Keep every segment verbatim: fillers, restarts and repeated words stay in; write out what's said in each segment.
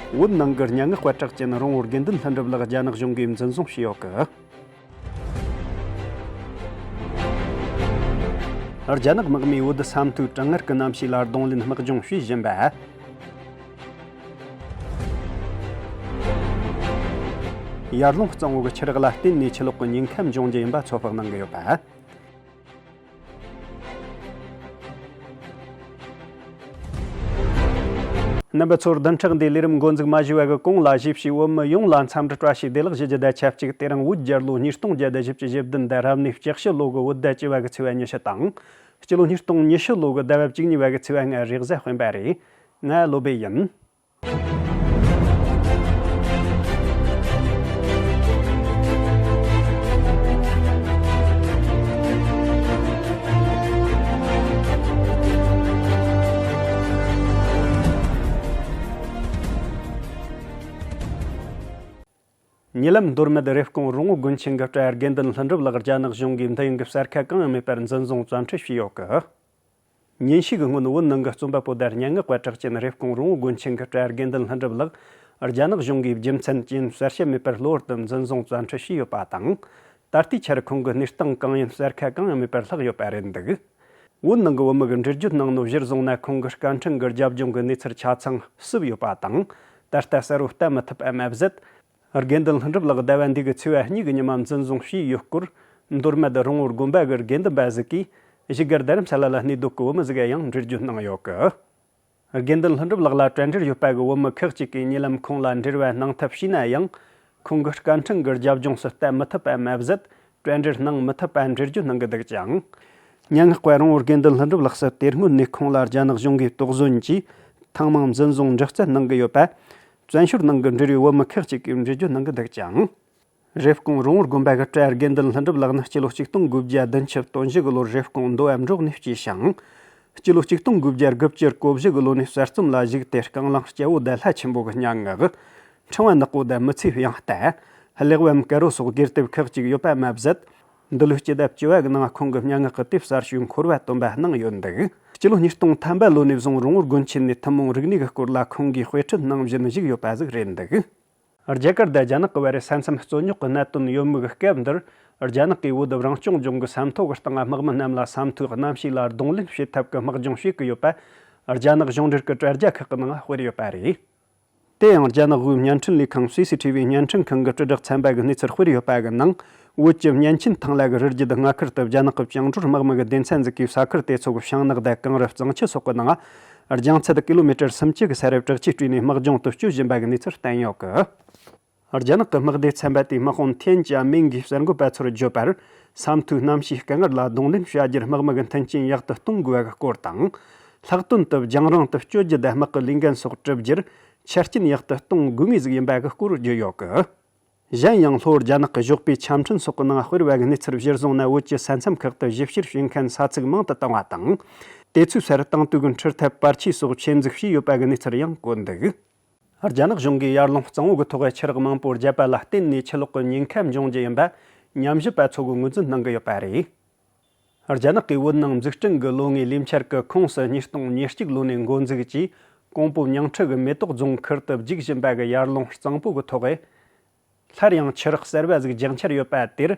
བོད་ནང་གི་སྙན་ངག་པ་གྲགས་ཅན་རོང་བོ་དགེ་འདུན་ལྷུན་གྲུབ་ལགས་རྒྱ་ནག་གཞུང་གིས་འཛིན་བཟུང་བྱས་ཡོད་གི། རྒྱ་ནག་དམག་མིས་བོད་ས་མཐོའི་གྲང་ངར་གྱི་གནམ་གཤིས་ལ་གདོང་ལེན་དམག་སྦྱོང་བྱེད་བཞིན་པ། ཡར་ཀླུང་གཙང་བོ་གི་ཆུ་རགས་ལ་བརྟེན་ནས་ཆུ་ལོག་གི་ཉེན་ཁ་འབྱུང་རྒྱུ་ཡིན་པ་ཚོད་དཔག་གནང་གི་ཡོད་པ། རྣམ་པ་ཚོར་བདུན་ཕྲག་འདིའི་ལས་རིམ་འགོ་འཛུགས་མ་ཞུས་པ་གི་གོང་ལ། གཞིས་བྱེས་བོད་མི་ཡོངས་ལ་འཚམས་འདྲི་བཀྲ་ཤིས་བདེ་ལེགས་ཞུ་རྒྱུ་དང་ཆབས་ཅིག་དེ་རིང་བོད་རྒྱལ་ལོ་ཉིས་སྟོང་བརྒྱ་དང་བཞི་བཅུ་ཞེ་བདུན་དང་རབ་གནས་བཅུ་བཞི་ལོ་གི་བོད་ཟླ་བཅུ་བ་གི་ཚེས་པ་ཉི་ཤུ་དང་། སྤྱི་ལོ་ཉིས་སྟོང་ཉི་ཤུ་ལོ་གི་ཟླ་བ་བཅུ་གཉིས་པ་གི་ཚེས་པ་ལྔ་རེས་གཟའ་སྤེན་པ་རེད། ང་བློ་བྷེ་ཡིན། ཉེ་ལམ་མདོ་སྨད་རེབ་གོང་རོང་བོ་དགོན་ཆེན་གྱི་སྤྲུལ་དགེ་འདུན་ལྷུན་གྲུབ་ལགས་རྒྱ་ནག་གཞུང་གིས་མདུན་གྱི་གསར་ཁ་གང་ཡང་མེད་པར་འཛིན་བཟུང་བཙན་ཁྲིད་བྱས་ཡོད་གི། ཉིན་ཞིག་གི་སྔོན། བོད་ནང་གི་རྩོམ་པ་པོ་དང་སྙན་ངག་པ་གྲགས་ཅན་རེབ་གོང་རོང་བོ་དགོན་ཆེན་གྱི་སྤྲུལ་དགེ་འདུན་ལྷུན་གྲུབ་ལགས་རྒྱ་ནག་གཞུང་གིས་རྒྱུ་མཚན་ཅི་ཡིན་གསལ་བཤད་མེད་པར་གློ་བུར་དུ་འཛིན་བཟུང་བཙན་ཁྲིད་བྱས་ཡོད་པ་དང་། ད་ལྟའི་ཆར་ཁོང་གི་གནས་སྟངས་གང་ཡིན་གསལ་ཁ་གང་ཡང་མེད་པར་ལྷག་ཡོད་པ་རེད་འདུག། བོད་ནང་གི་བོད་མི་གིས་འགྲེལ་བརྗོད་གནང་ནོ་གཞིར་བཟུང་ན། ཁོང་གི་སྐད་འཕྲིན་གྱི་རྒྱབ་ལྗོངས་ཀྱི་གནས་ཚུལ་ཆ་ཚང་བསུབས་ཡོད་པ་དང་། ད་ལྟ་གསལ་བོ་བལྟ་མི་ཐུབ་པ་མ་ཟད། དགེ་འདུན་ལྷུན་གྲུབ་ལགས་ཟླ་བ་འདི་གི་ཚེས་པ་གཉིས་ཀྱི་ཉི་མ་འཛིན་བཟུང་བྱས་ཡོད་སྐོར། མདོ་སྨད་རོང་བོ་དགོན་པ་གི་དགེ་འདུན་པ་ཟིག་གིས་བཞུགས་སྒར་རྡ་རམ་ས་ལ་ལ་གནས་སྡོད་ཀྱི་བོད་མི་ཟིག་གིས་ཡང་འགྲེལ་བརྗོད་གནང་ཡོད་གི། དགེ་འདུན་ལྷུན་གྲུབ་ལགས་ལ་བྲལ་འབྲེལ་ཡོད་པ་གི་བོད་མི་ཁག་ཅིག་གིས་ཉེ་ལམ་ཁོང་ལ་འབྲེལ་བ་གནང་ཐབས་བྱས་ན་ཡང་། ཁོང་གི་སྐད་འཕྲིན་གྱི་རྒྱབ་ལྗོངས་སུ་བལྟ་མི་ཐུབ་པ་མ་ཟད། བྲལ་འབྲེལ་གནང་མི་ཐུབ་པ་འགྲེལ་བརྗོད་གནང་གི་འདུག་ཅིང་། སྙན་ངག་པ་རོང་བོ་དགེ་འདུན་ལྷུན་གྲུབ་ལགས་སུ་དེ་སྔོན་ནས་ཁོང་ལ་རྒྱ་ནག་གཞུང་གིས་དོགས་ཟོན་གྱིས་ཐེངས་མང་འཛིན་བཟུང་འདྲི་རྩད་གནང་གི་ཡོད་པ། བཙན་བྱོལ་ནང་གི་འབྲེལ་ཡོད་བོད་མི་ཁག་ཅིག་གིས་འགྲེལ་བརྗོད་གནང་གི་འདུག་ཅིང་། རེབ་གོང་རོང་བོ་དགོན་པ་གི་སྤྲུལ་དགེ་འདུན་ལྷུན་གྲུབ་ལགས་ནི་སྤྱི་ལོ་གཅིག་སྟོང་དགུ་བརྒྱ་བདུན་ཅུ་དོན་བཞི་གི་ལོར་རེབ་གོང་མདོ་བ་འབྲོག་ནས་སྐྱེས་ཤིང་། སྤྱི་ལོ་གཅིག་སྟོང་དགུ་བརྒྱ་དགུ་བཅུ་གོ་བཞི་གི་ལོ་ནས་གསར་རྩོམ་ལ་གཞིགས་ཏེ། རྐང་ལངས་སྐྱ་བོ་དང་ལྷ་ཆེན་པོ་གི་སྙན་ངག། ཕྲེང་བ་ནག་པོ་དང་མི་ཚེའི་དབྱངས་རྟ། གླེགས་བམ་དཀར་པོ་སོགས་དགེ་དེབ་ཁག་ཅིག་ཡོད་པ་མ་ཟད། འདི་ལོའི་སྤྱི་ཟླ་བཅུ་བ་གི་ནང་ཁོང་གི་སྙན་ངག་གི་དེབ་གསར་ཤོས་འཁོར་བ་སྟོན་པ་གནང་ཡོད་འདུག། སྤྱི་ལོ་ཉིས་སྟོང་ཐམ་པ་ལོ་ནས་བཟུང་རོང་བོ་དགོན་ཆེན་ནས་ཐུན་མོང་རིག་གནས་ཀྱི་སྐོར་ལ་ཁོང་གིས་དཔེ་ཁྲིད་གནང་བཞིན་བཞུགས་ཡོད་པ་ཟིག་རེད་འདུག། རྒྱ་གར་དང་རྒྱ་ནག་གི་བར་ས་མཚམས་རྩོད་རྙོག་གི་གནད་དོན་ཡོད་མུས་ཀྱི་སྐབས་འདིར། རྒྱ་ནག་གིས་བོད་རང་སྐྱོང་ལྗོངས་ཀྱི་ས་མཐོ་གི་སྟེང་དམག་མི་རྣམས་ལ་ས་མཐོའི་གནམ་གཤིས་ལ་གདོང་ལེན་བྱེད་ཐབས་ཀྱི་དམག་སྦྱོང་བྱེད་ཀྱི་ཡོད་པ། རྒྱ་ནག་གཞུང་འབྲེལ་གྱི་དྲ་རྒྱ་ཁག་གི་ནང་སྤེལ་ཡོད་པ་རེད། དེ་ཡང་རྒྱ་ནག་དབུས་བརྙན་འཕྲིན་ལས་ཁང་སི་སི་ཐི་ཝི་བརྙན་འཕྲིན་ཁང་གི་དྲིལ་བསྒྲགས་ཚན་པ་གི་གནས་ཚུལ་སྤེལ་ཡོད་པ་གི་ནང་། བོད་ཀྱི་བརྙན་ཆེན་ཐང་ལྷ་གི་རི་རྒྱུད་མངའ་ཁུལ་དུ་རྒྱ་ནག་གི་བཅིངས་འགྲོལ་དམག་མི་གི་སྡེ་ཚན་ཟིག་གིས་ས་ཁུལ་དེ་ཚོ་གི་བྱང་ནག་དང་གངས་རི་གཙང་ཆུ་སོགས་ཀྱི་ནང་། རྒྱང་ཚད་ཀི་ལོ་མི་ཊར་སུམ་ཅུ་གི་ས་རུབ་བྲག་ཆས་སྤྲས་ནས་དམག་སྦྱོང་དུ་སྤྱོད་བཞིན་པ་གི་གནས་ཚུལ་བསྟན་ཡོད་གི། རྒྱ་ནག་གི་དམག་སྡེ་ཚན་པ་དེའི་དམག་དཔོན་ཐེན་ཅཱ་མིང་གིས་གསར་འགོད་པ་ཚོར་བརྗོད་པར། ས་མཐོའི་གནམ་གཤིས་དཀའ་ངལ་ལ་གདོང་ལེན་བྱ་རྒྱུར་དམག་མི་གི་མཐུན་རྐྱེན་ཡག་ཏུ་གཏོང་དགོས་པ་གི་སྐོར་དང་། ལྷག་དོན་དུ་རྒྱང་རིང་དུ་སྤྱོད་རྒྱུ་དང་དམག་གི་ལས་འགན་སོགས་གྲུབ་རྒྱུར་ཆ་རྐྱེན་ཡག་ཏུ་གཏོང་དགོས་ངེས་ཟིག་ཡིན་པ་གི་སྐོར་བརྗོད་ཡོད་གི། གཞན་ཡང་། ལྷོ་རྒྱ་ནག་གི་ཞོགས་པའི་ཆ་འཕྲིན་སོགས་ཀྱི་ནང་སྤེལ་བ་གི་གནས་ཚུལ་གཞིར་བཟུང་ན། བོད་ཀྱི་ས་མཚམས་ཁག་ཏུ་ཞིབ་བཤེར་བྱེད་མཁན་ས་ཚིགས་མང་དུ་བཏང་བ་དང་། དེ་ཚོའི་སར་དེང་དུས་ཀྱི་འཕྲུལ་ཐབས་པར་ཆས་སོགས་ཆེད་འཛུགས་བྱས་ཡོད་པ་གི་གནས་ཚུལ་ཡང་བཀོད་འདུག། རྒྱ་ནག་གཞུང་གིས་ཡར་ཀླུང་གཙང་བོ་གི་ཐོག་གི་ཆུ་རགས་མང་པོ་བརྒྱབ་པ་ལ་བརྟེན་ནས་ཆུ་ལོག་གི་ཉེན་ཁ་འབྱུང་རྒྱུ་ཡིན་པ་ཉམས་ཞིབ་པ་ཚོ་གིས་ངོས་འཛིན་གནང་གི་ཡོད་པ་རེད། རྒྱ་ནག་གིས་བོད་ནང་འཛུགས་སྐྲུན་གྱི་ལོ་ལྔའི་ལས་འཆར་གྱི་ཁོངས་སུ། ཉིས་སྟོང་ཉེར་གཅིག་ལོ་ནས་འགོ་འཛུགས་ཀྱིས་ཀོང་པོ་མྱང་ཁྲི་གི་མེ་ཏོག་རྫོང་ཁུལ་དུ་རྒྱུག་བཞིན་པ་གི་ཡར་ཀླུང་གཙང་པོ་གི་ཐོག་གི་སླར་ཡང་ཆུ་རགས་གསར་བ་ཟིག་རྒྱག་འཆར་ཡོད་པ་དེར།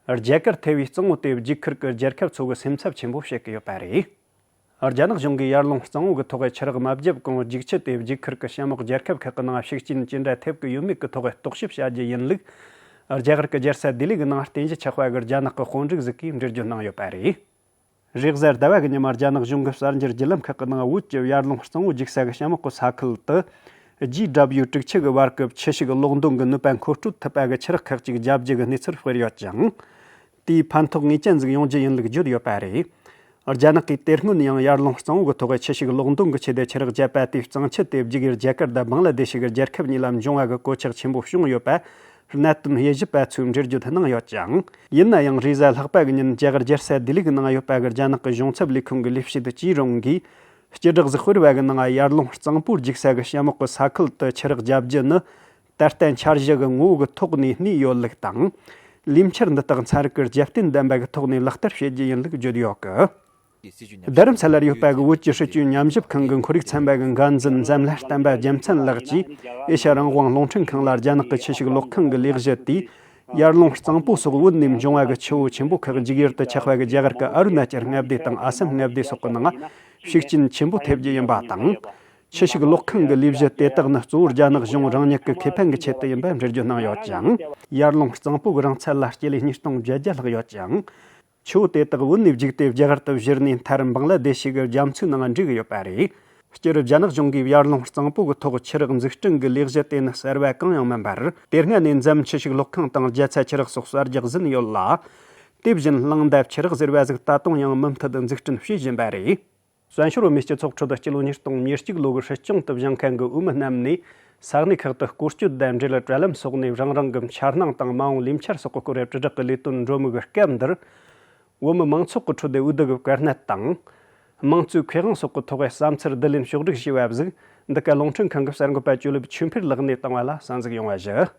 རྒྱ་གར་ཐེ་བའི་གཙང་བོ་དེ་རྒྱུག་ཁུལ་གྱི་རྒྱལ་ཁབ་ཚོ་གིས་སེམས་འཚབ་ཆེན་པོ་བྱེད་ཀྱི་ཡོད་པ་རེད། རྒྱ་ནག་གཞུང་གིས་ཡར་ཀླུང་གཙང་བོ་གི་ཐོག་གི་ཆུ་རགས་མ་བརྒྱབ་གོང་། རྒྱུག་ཆུ་དེ་རྒྱུག་ཁུལ་གྱི་གཤམ་འོག་རྒྱལ་ཁབ་ཁག་གི་ནང་ཤུགས་རྐྱེན་ཅི་འདྲ་ཐེབས་ཀྱི་ཡོད་མེད་ཀྱི་ཐོག་རྟོག་ཞིབ་བྱ་རྒྱུ་ཡིན་ལུགས། རྒྱ་གར་གྱི་རྒྱལ་ས་ལྡི་ལི་གི་ནང་རྟེན་གཞི་ཆགས་པ་གི་རྒྱ་ནག་གི་དཔོན་རིགས་ཟིག་གིས་འགྲེལ་བརྗོད་གནང་ཡོད་པ་རེད། རེས་གཟའ་ཟླ་བ་གི་ཉི་མ་རྒྱ་ནག་གཞུང་གི་གསར་འགྱུར་བརྒྱུད་ལམ་ཁག་གི་ནང་། བོད་ཀྱི་ཡར་ཀླུང་གཙང་བོ་རྒྱུག་ས་གི་གཤམ་འོག་གི་ས་ཁུལ་དུ་ཇི་ཌབ་ལིའུ་དྲུག་ཅུ་གི་བར་སྐབས་ཆུ་ཤུགས་གློག་འདོན་གྱི་ནུས་པ་མཁོ་སྤྲོད་ཐུབ་པ་གི་ཆུ་རགས་ཁག་ཅིག་བརྒྱབ་རྒྱུ་གི་གནས་ཚུལ་སྤེལ་ཡོད་ཅིང་། དེས་ཕན་ཐོགས་ངེས་ཅན་ཟིག་ཡོང་རྒྱུ་ཡིན་ལུགས་བརྗོད་ཡོད་པ་རེད། རྒྱ་ནག་གིས་དེ་སྔོན་ཡང་ཡར་ཀླུང་གཙང་བོ་གི་ཐོག་གི་ཆུ་ཤུགས་གློག་འདོན་གྱི་ཆེད་དུ་ཆུ་རགས་བརྒྱབ་པ་དེའི་གཙང་ཆུ་དེ་རྒྱུག་ཡུལ་རྒྱ་གར་དང་བང་ལ་དེ་ཤི་གི་རྒྱལ་ཁབ་གཉིས་ལ་འབྱུང་བ་གི་གོད་ཆག་ཆེན་པོ་བྱུང་ཡོད་པ་གནད་དོན་དབྱེ་ཞིབ་པ་ཚོས་འགྲེལ་བརྗོད་གནང་ཡོད་ཅིང་། ཡིན་ན་ཡང་རེས་གཟའ་ལྷག་པ་གི་ཉིན་རྒྱ་གར་རྒྱལ་ས་ལྡི་ལི་གི་ནང་ཡོད་པ་གི་རྒྱ་ནག་གི་གཞུང་ཚབ་ལས་ཁུངས་ཀྱི་ལས་བྱེད་ཀྱིས་རུང་གིས་སྤྱི་བསྒྲགས་ཟིག་སྤེལ་བ་གི་ནང་། ཡར་ཀླུང་གཙང་པོར་རྒྱུག་ས་གི་གཤམ་འོག་གི་ས་ཁུལ་དུ་ཆུ་རགས་བརྒྱབ་རྒྱུ་ནི། ད་ལྟ་འཆར་གཞི་གི་ངོ་བོ་གི་ཐོག་ནས་གནས་ཡོད་ལུགས་དང་། ལས་འཆར་འདི་དག་ཚན་རིག་གི་རྒྱབ་རྟེན་ལྡན་པ་གི་ཐོག་ནས་ལག་བསྟར་བྱེད་རྒྱུ་ཡིན་ལུགས་བརྗོད་ཡོད་གི། རྡ་རམ་ས་ལར་ཡོད་པ་གི་བོད་ཀྱི་སྲིད་བྱུས་ཉམས་ཞིབ་ཁང་གི་ཁོར་ཡུག་ཚན་པ་གི་འགན་འཛིན་འཛམ་ལྷ་བསྟན་པ་རྒྱལ་མཚན་ལགས་ཀྱིས། ཨེ་ཤ་རང་དབང་རླུང་འཕྲིན་ཁང་ལ་རྒྱ་ནག་གི་ཆུ་ཤུགས་གློག་ཁང་གི་ལས་གཞི་དེས་ཡར་ཀླུང་གཙང་པོ་སོགས་བོད་ནས་འབྱུང་བ་གི་ཆུ་བོ་ཆེན་པོ་ཁག་མཇུག་ཡུལ་དུ་ཆགས་པ་གི་རྒྱ་གར་གི་ཨ་རུ་ན་ཅལ་མངའ་སྡེ་དང་ཨ་སམ་མངའ་སྡེ་སོགས་ཀྱི་ནང་ཤུགས་རྐྱེན་ཆེན་པོ་ཐེབས་རྒྱུ་ཡིན་པ་དང་། ཆུ་ཤུགས་གློག་ཁང་གི་ལས་གཞི་དེ་དག་ནི་གཙོ་བོ་རྒྱ་ནག་གཞུང་རང་ཉིད་ཀྱི་ཁེ་ཕན་གྱི་ཆེད་དུ་ཡིན་པ་འགྲེལ་བརྗོད་གནང་ཡོད་ཅིང་། ཡར་ཀླུང་གཙང་པོ་གི་རིང་ཚད་ལ་སྤྱི་ལེ་ཉིས་སྟོང་བརྒྱད་བརྒྱ་ལྷག་ཡོད་ཅིང་། ཆུ་བོ་དེ་དག་བོད་ནས་བརྒྱུད་དེ་རྒྱ་གར་དུ་བཞུར་ནས་མཐར་བང་ལ་དེ་ཤི་གི་རྒྱ་མཚོའི་ནང་འགྲིལ་གི་ཡོད་པ་རེད། སྤྱིར་རྒྱ་ནག་གཞུང་གིས་ཡར་ཀླུང་གཙང་པོ་གི་ཐོག་ཆུ་རགས་འཛུགས་སྐྲུན་གྱི་ལས་གཞི་དེ་ནི་གསར་བ་གང་ཡང་མིན་པར། དེ་སྔ་ནས་འཛམ་ཆུ་ཤུགས་གློག་ཁང་དང་རྒྱ་ཚ་ཆུ་རགས་སོགས་གསར་རྒྱག་ཟིན་ཡོད་ལ། དེ་བཞིན་གླང་འདབས་ཆུ་རགས་ཟེར་བ་ཟིག་ད་དུང་ཡང་མུ་མཐུད་འཛུགས་སྐྲུན་བྱེད་བཞིན་པ་རེད། བཙན་བྱོལ་བོད་མིའི་སྤྱི་ཚོགས་ཁྲོད་དུ་སྤྱི་ལོ་ཉིས་སྟོང་ཉེར་གཅིག་ལོ་གི་སྲིད་སྐྱོང་དུ་བཞེངས་མཁན་གྱི་འོས་མི་རྣམས་ནས་ས་གནས་ཁག་ཏུ་སྐོར་སྐྱོད་དང་འབྲེལ་དྲ་ལམ་སོགས་ནས་རང་རང་གི་འཆར་སྣང་དང་མ་འོངས་ལས་འཆར་སོགས་ཀྱི་སྐོར་དྲིལ་བསྒྲགས་ཀྱི་ལས་དོན་འགྲོ་མུས་ཀྱི་སྐབས་འདིར། བོད་མི་མང་ཚོགས་ཀྱི་ཁྲོད་དུ་འོས་བསྡུ་གི་དཀའ་གནད་དང་། དམངས་གཙོའི་ཁེ་དབང་སོགས་ཀྱི་ཐོག་བསམ་ཚུལ་བསྡུ་ལེན་ཕྱོགས་བསྒྲིགས་བྱས་པ་ཟིག་འདི་ག་རླུང་འཕྲིན་ཁང་གི་གསར་འགོད་པ་ཇོ་ལེབ་ཆོས་འཕེལ་ལགས་ནས་བཏང་བ་ལ་གསན་གཟིགས་ཡོང་བ་ཞུ།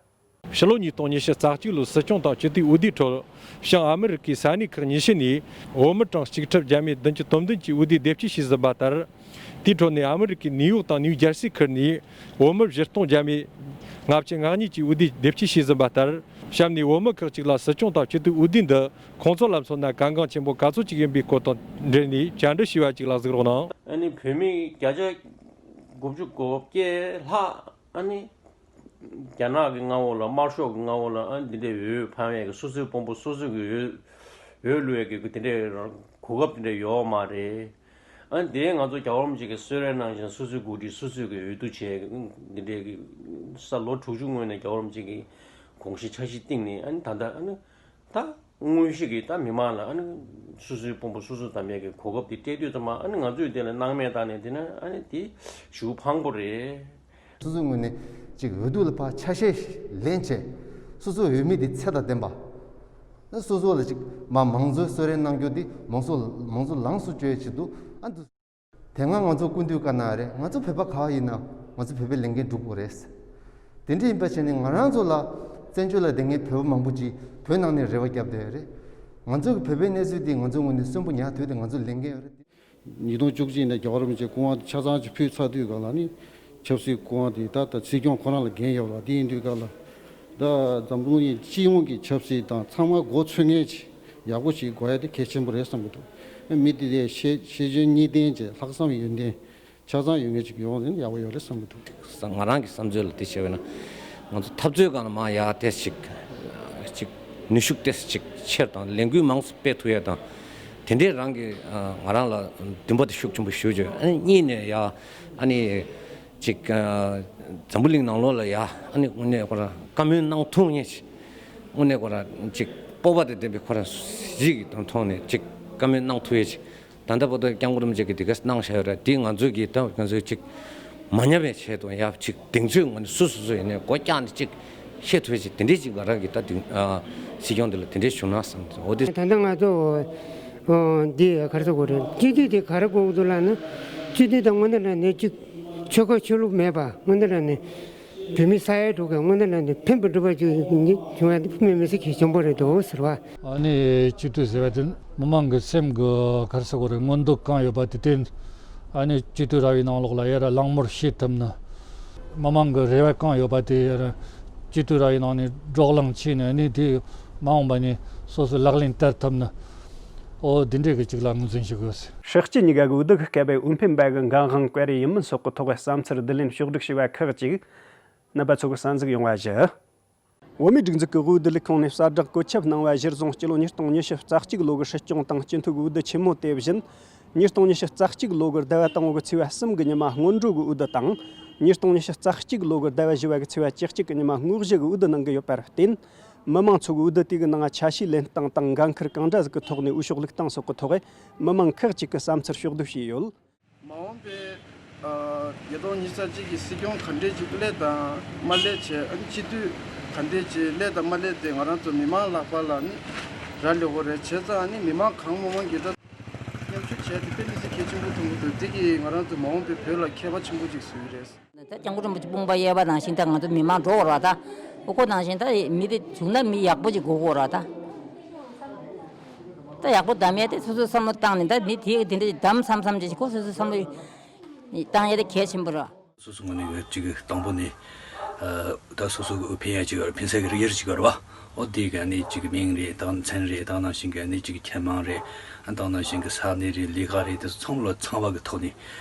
ཕྱི་ལོ་ཉིས་སྟོང་ཉི་ཤུ་རྩ་གཅིག་ལོའི་སྲིད་སྐྱོང་དང་སྤྱི་འཐུས་འོས་བསྡུའི་ཁྲོད། བྱང་ཨ་མི་རི་ཀའི་ས་གནས་ཁག་ཉི་ཤུ་ནས་བོད་མི་གྲངས་ཆིག་ཁྲི་བརྒྱ་མེད་བདུན་ཅུ་དོན་བདུན་གྱིས་འོས་བསྡུའི་དེབ་སྐྱེལ་བྱས་ཟིན་པ་ལྟར། དེའི་ཁྲོད་ནས་ཨ་མི་རི་ཀའི་ནིའུ་ཡོག་དང་ནིའུ་ཇར་སི་ཁུལ་ནས་བོད་མི་བཞི་སྟོང་བརྒྱ་མེད་ལྔ་བཅུ་ང་གཉིས་ཀྱིས་འོས་བསྡུའི་དེབ་སྐྱེལ་བྱས་ཟིན་པ་ལྟར། གཤམ་ནས་བོད་མི་ཁག་ཅིག་ལ་སྲིད་སྐྱོང་དང་སྤྱི་འཐུས་འོས་བསྡུ་འདི་ཁོང་ཚོ་ལ་མཚོན་ན་གལ་འགངས་ཆེན་པོ་ག་ཚོད་ཅིག་ཡིན་པའི་སྐོར་དང་འབྲེལ་ནས་བཅར་འདྲི་ཞུས་པ་ཅིག་ལ་གཟིགས་རོགས་གནང་། ཨ་ནི་བོད་མི་བརྒྱ་ཆ་དགུ་བཅུ་གོ་བརྒྱད་ལྷག་ཨ་ནི། རྒྱ་ནག་གི་མངའ་འོག་ལ་དམར་ཤོག་གི་མངའ་འོག་ལ་ཨ་འདི་འདྲའི་འོས་འཕང་བའི་གི་སོ་སོའི་དཔོན་པོ་སོ་སོ་གི་འོས་འོས་བླུག་ཡས་ཀྱི་དེ་འདྲའི་གོ་སྐབས་དེ་འདྲ་ཡོད་མ་རེད། ཨ་འདི་ང་ཚོ་རྒྱལ་བ་རིན་པོ་ཆེ་གི་གསོལ་རས་གནང་བཞིན་སོ་སོའི་འགོ་ཁྲིད་སོ་སོ་གི་འོས་བསྡུ་བྱས་འདི་འདྲའི་གི་ས་ལོ་དྲུག་ཅུ་སྔོན་ནས་རྒྱལ་བ་རིན་པོ་ཆེ་གི་དགོངས་གཞི་འཆར་གཞི་བཏིང་ནས་ཨ་ནི་ད་ལྟ་ཨ་ནི། ད་དངོས་གཞི་གི་ད་མི་མང་ལ་ཨ་ནི་སོ་སོའི་དཔོན་པོ་སོ་སོ་བདམས་ཡས་ཀྱི་གོ་སྐབས་དེ་སྤྲད་དུས་ཙམ་པ་ཨ་ནི་ང་ཚོས་དེ་ལ་སྣང་མེད་བཏང་ནས་དེ་ན་ཨ་ནི་དེ་ཞེ་པོ་ཕངས་པོ་རེད། སོ་སོའི་ངོས་ནས་ཅིག་འོས་བསྡུ་ལ་ཕར་ཆ་ཤས་ལེན་བྱས། སོ་སོའི་འོས་མི་དེ་ཚད་དང་ལྡན་པ། སོ་སོ་ལ་ཅིག་མ་མང་གཙོའི་གསོལ་རས་གནང་རྒྱུ་དེ་མང་གཙོ་མང་གཙོ་ལངས་སུ་སྤྱོད་ཡས་ཆེད་དུ་ཨ་འདུ། དེ་སྔ་ང་ཚོ་སྐུ་མདུན་བཀའ་གནང་རེད། ང་ཚོ་བོད་པ་ག་པར་ཡིན་ན་ང་ཚོ་བོད་པའི་ལས་འགན་སྒྲུབ་དགོས་རེད། དེ་འདྲ་ཡིན་པ་བྱས་ནས་ང་རང་ཚོ་ལ་བཙན་བྱོལ་ལ་བསྡད་མཁན་བོད་པ་མང་པོ་ཅིག་བོད་ནང་ནས་རེ་བ་བརྒྱབ་བསྡད་ཡོད་རེད། ང་ཚོ་གི་བོད་པའི་གནས་ཚུལ་འདི་ང་ཚོའི་ངོས་ནས་གསོན་པོ་ཉར་ཐུབ་དེ་ང་ཚོ་ལས་འགན་ཡོད་རེད། ཉིས་སྟོང་བཅུ་གཅིག་ནས་རྒྱལ་བ་རིན་པོ་ཆེ་སྐུ་དབང་ཆ་ཚང་ཅིག་ཕུལ་ཚར་དུས་སྒང་ལ་ནི་ཆབ་སྲིད་སྐུ་དབང་དེ་ད་ད་སྲིད་སྐྱོང་ཁོ་རང་ལ་འགན་ཡོད་རེད། དེ་ཡིན་དུས་སྒང་ལ་ད་འཛམ་གླིང་གི་སྤྱི་ཡོངས་ཀྱི་ཆབ་སྲིད་དང་ཚང་མ་མགོ་ཚོས་མཁན་ཅིག་ཡག་པོ་ཞིག་དགོས་ཡ་དེ་གལ་ཆེན་པོ་རེད་བསམ་གྱི་འདུག། མི་དེ་དེ་ཤེས་ཤེས་འཇོན་གཉིས་ལྡན་གྱི་ལྷག་བསམ་ཡོན་ཏན་ཆ་ཚང་ཡོད་མཁན་ཅིག་ཡོང་ཡིན་ཡག་པོ་ཡོད་རེད་བསམ་གྱི་འདུག། ང་རང་གི་བསམ་ཚུལ་ལ་དེ་བྱས་པ་ན་ང་ཚོ་འཐབ་རྩོད་སྒང་ལ་མང་ཡ་དེ་ཅིག་ཅིག་ནུས་ཤུགས་དེ་ཅིག་ཆེར་དང་ལས་འགུལ་མང་ཙམ་སྤེལ་ཐུབ་ཡ་དང་དེ་འདྲས་རང་གི་ང་རང་ལ་འདུན་པ་དེ་ཤུགས་ཆེན་པོ་ཞུ་བྱོས། ཨ་ནི་གཉིས་ནས་ཡ་ཨ་ནི་ཅིག་འཛམ་བུ་གླིང་ནང་ལོགས་ལ་ཡ་ཨ་ནི་དངོས་གནས་ཁོ་རང་བཀའ་མོལ་གནང་ཐུབ་མཁན་ཅིག་དངོས་གནས་ཁོ་རང་ཅིག་སྤོབས་པ་དང་ལྡན་པའི་ཁོ་རང་གཟི་བརྗིད་ཀྱི་ཐོག་ནས་ཅིག་བཀའ་མོལ་གནང་ཐུབ་ཡས་ཅིག་ད་ལྟ་བར་དུ་སྐྱབས་མགོན་རིན་པོ་ཆེ་གིས་དེ་ག་གནང་བཞག་ཡོད་རེད། དེ་ང་ཚོས་ཀྱིས་ད་ང་ཚོས་ཅིག་མ་ཉམས་པའི་ཆེད་དུ་ཡ་ཅིག་གདེང་ཚོད་ངོས་ནས་སུ་སོ་སོ་ཡིན་ནའི་སྒོ་བཀྱག་ནས་ཅིག་བཤད་ཐུབ་ཡས་ཅིག་དེ་འདྲས་ཅིག་ང་རང་གིས་ད་དེ་སྲིད་སྐྱོང་དེ་ལ་དེ་འདྲས་ཞུ་ན་བསམ་འོ་དེ། ད་ལྟ་ང་ཚོ་འདི་ག་རེ་ཟེར་དགོས་རེད། སྤྱི་འཐུས་དེ་ག་རེ་དགོས་འདུག་ལབ་ན། སྤྱི་འཐུས་དང་དངོས་གནས་ལ་ནི་ཅིག་ཆོལ་ཁ་ཆོས་ལུགས་མེད་པ་དངོས་གནས་ལ་ནི། བོད་མི་ས་ཡ་དྲུག་གི་དངོས་གནས་ལ་ནི་ཕན་པ་སྒྲུབ་པ་ཅིག་ཡིན་གྱི་བྱུང་བ་འདི་དཔེ་མི་སྲིད་གལ་ཆེན་པོ་རེད་འདུག་ཟེར་བ། ཨ་ནི་སྤྱི་འཐུས་ཟེར་བ་དེ་མི་མང་གི་སེམས་ཀྱི་ག་རེ་ཟེར་དགོས་རེད། མངོན་འདོད་གང་ཡོད་པ་དེ་དེ་ཨ་ནི་སྤྱི་འཐུས་ར་བའི་ནང་ལོགས་ལ་ཡར་གླེང་མོལ་བྱེད་ཐུབ་ན། མི་མང་གི་རེ་བ་གང་ཡོད་པ་དེ་ཡར་སྤྱི་འཐུས་ར་བའི་ནང་ནས་བགྲོ་གླེང་བྱས་ནས་ཨ་ནི་དེ་མ་འོངས་པ་ནས་སོ་སོས་ལག་ལེན་བསྟར་ཐུབ་ན། ཨོ་འདི་འདྲས་ཀྱི་ཅིག་ལ་ངོས་འཛིན་ཞུ་དགོས། ཧྲག་སྤྱི་གཉིས་ཀ་གི་འོས་བསྡུ་གི་སྐབས་འོས་འཕེན་པ་གི་འགན་དབང་ག་རེ་ཡིན་མིན་སོགས་ཀྱི་ཐོག་བསམ་ཚུལ་བསྡུ་ལེན་ཕྱོགས་བསྒྲིགས་བྱས་པ་ཁག་ཅིག་རྣམ་པ་ཚོ་གི་གསན་གཟིགས་ཡོང་བ་ཞུ། བོད་མིའི་སྒྲིག་འཛུགས་ཀྱི་དབུས་བསྡུ་ལས་ཁང་ནས་གསལ་བསྒྲགས་བཀོད་ཁྱབ་གནང་བ་གཞིར་བཟུང་སྤྱི་ལོ་ཉིས་སྟོང་ཉི་ཤུ་རྩ་གཅིག་ལོ་གི་སྲིད་སྐྱོང་དང་སྤྱི་འཐུས་ཀྱི་འོས་བསྡུ་ཆེན་མོ་དེ་བཞིན། ཉིས་སྟོང་ཉི་ཤུ་རྩ་གཅིག་ལོ་གི་ཟླ་བ་དང་པོ་གི་ཚེས་པ་གསུམ་གྱི་ཉི་མ་སྔོན་འགྲོ་གི་འོས་བསྡུ་དང་། ཉིས་སྟོང་ཉི་ཤུ་རྩ་གཅིག་ལོ་གི་ཟླ་བ་བཞི་བ་གི་ཚེས་པ་བཅུ་གཅིག་གི་ཉི་མ་སྔོན་གཞུག་གི་འོས་བསྡུ་གནང་གི་ཡོད་པར་བརྟེན། མི་མང་ཚོ་གི་འོས་བསྡུ་དེ་གི་ནང་ཆ་ཤས་ལེན་སྟངས་དང་འགན་འཁུར་གང་འདྲ་ཟིག་གི་ཐོག་ནས་འོས་ཤོག་བླུགས་སྟངས་སོགས་ཀྱི་ཐོག་མི་མང་ཁག་ཅིག་གི་བསམ་ཚུལ་ཕྱོགས་བསྡུ་བྱས་ཡོད། མ་འོངས་པའི་ཉིས་སྟོང་ཉི་ཤུ་རྩ་གཅིག་གི་སྲིད་སྐྱོང་ག་འདྲས་ཅིག་སླེབས་དང་མ་སླེབས་བྱས། ཨ་ནི་སྤྱི་འཐུས་ག་འདྲས་ཅིག་སླེབས་དང་མ་སླེབས་དེ་ང་རང་ཚོ་མི་མང་ལག་པ་ལ་ནི་རག་ལས་ཡོད་རེད། བྱས་ཙང་ཨ་ནི་མི་མང་གང་མང་མང་གིས་ད་མཉམ་ཞུགས་བྱས་ཏེ་དཔེ་མི་སྲིད་གལ་ཆེན་པོ་མཐོང་གི་འདུག། འདི་གིས་ང་རང་ཚོ་མ་འོངས་པའི་བོད་ལ་ཁྱད་པར་ཆེན་པོ་ཅིག་བཟོ་གི་རེད། ད་སྐྱབས་མགོན་རིན་པོ་ཆེ་དཔུང་པ་གཡས་པ་ནང་བཞིན་ད་ང་ཚོ་མི་མང་འགྲོ་དགོས་རེད་པ། ད་ཨོ་ཁོ་ནང་བཞིན་ད་མི་དེ་བྱུང་ན་མི་ཡག་པོ་ཅིག་དགོས་ཀྱི་ཡོད་རེད་པ། ད། ད་ཡག་པོ་གདམ་ཡ་དེ་སོ་སོས་བསམ་བློ་བཏང་ནས། ད་མི་དེ་དེ་འདྲ་གདམ་བསམ་བསམ་ཅིག་ཁོ་སོ་སོས་བསམ་བློ་བཏང་ཡ་དེ་གལ་ཆེན་པོ་རེད། སོ་སོ་ངོས་ནས་ཅིག་དང་པོ་ནས་ད་སོ་སོ་གི་འོས་འཕེན་ཡ་ཅིག་འཕེན་ས་གི་རིགས་དབྱེ་ཅིག་ཡོད་རེད་བ། འོ་དེ་གི་ཨ་ནི་ཅིག་མིང་རེད། ད་མཚན་རེད། ད་ནང་བཞིན་གི་ཨ་ནི་ཅིག་ཁྱད་མང་རེད། ཨ་ད་ནང་བཞིན་གི་ས་གནས་རེད། ལས་ཀ་རེད། དེ་ཚོ་ཚང་མ་ལ་ཚང་བ་གི་ཐོག་ནས་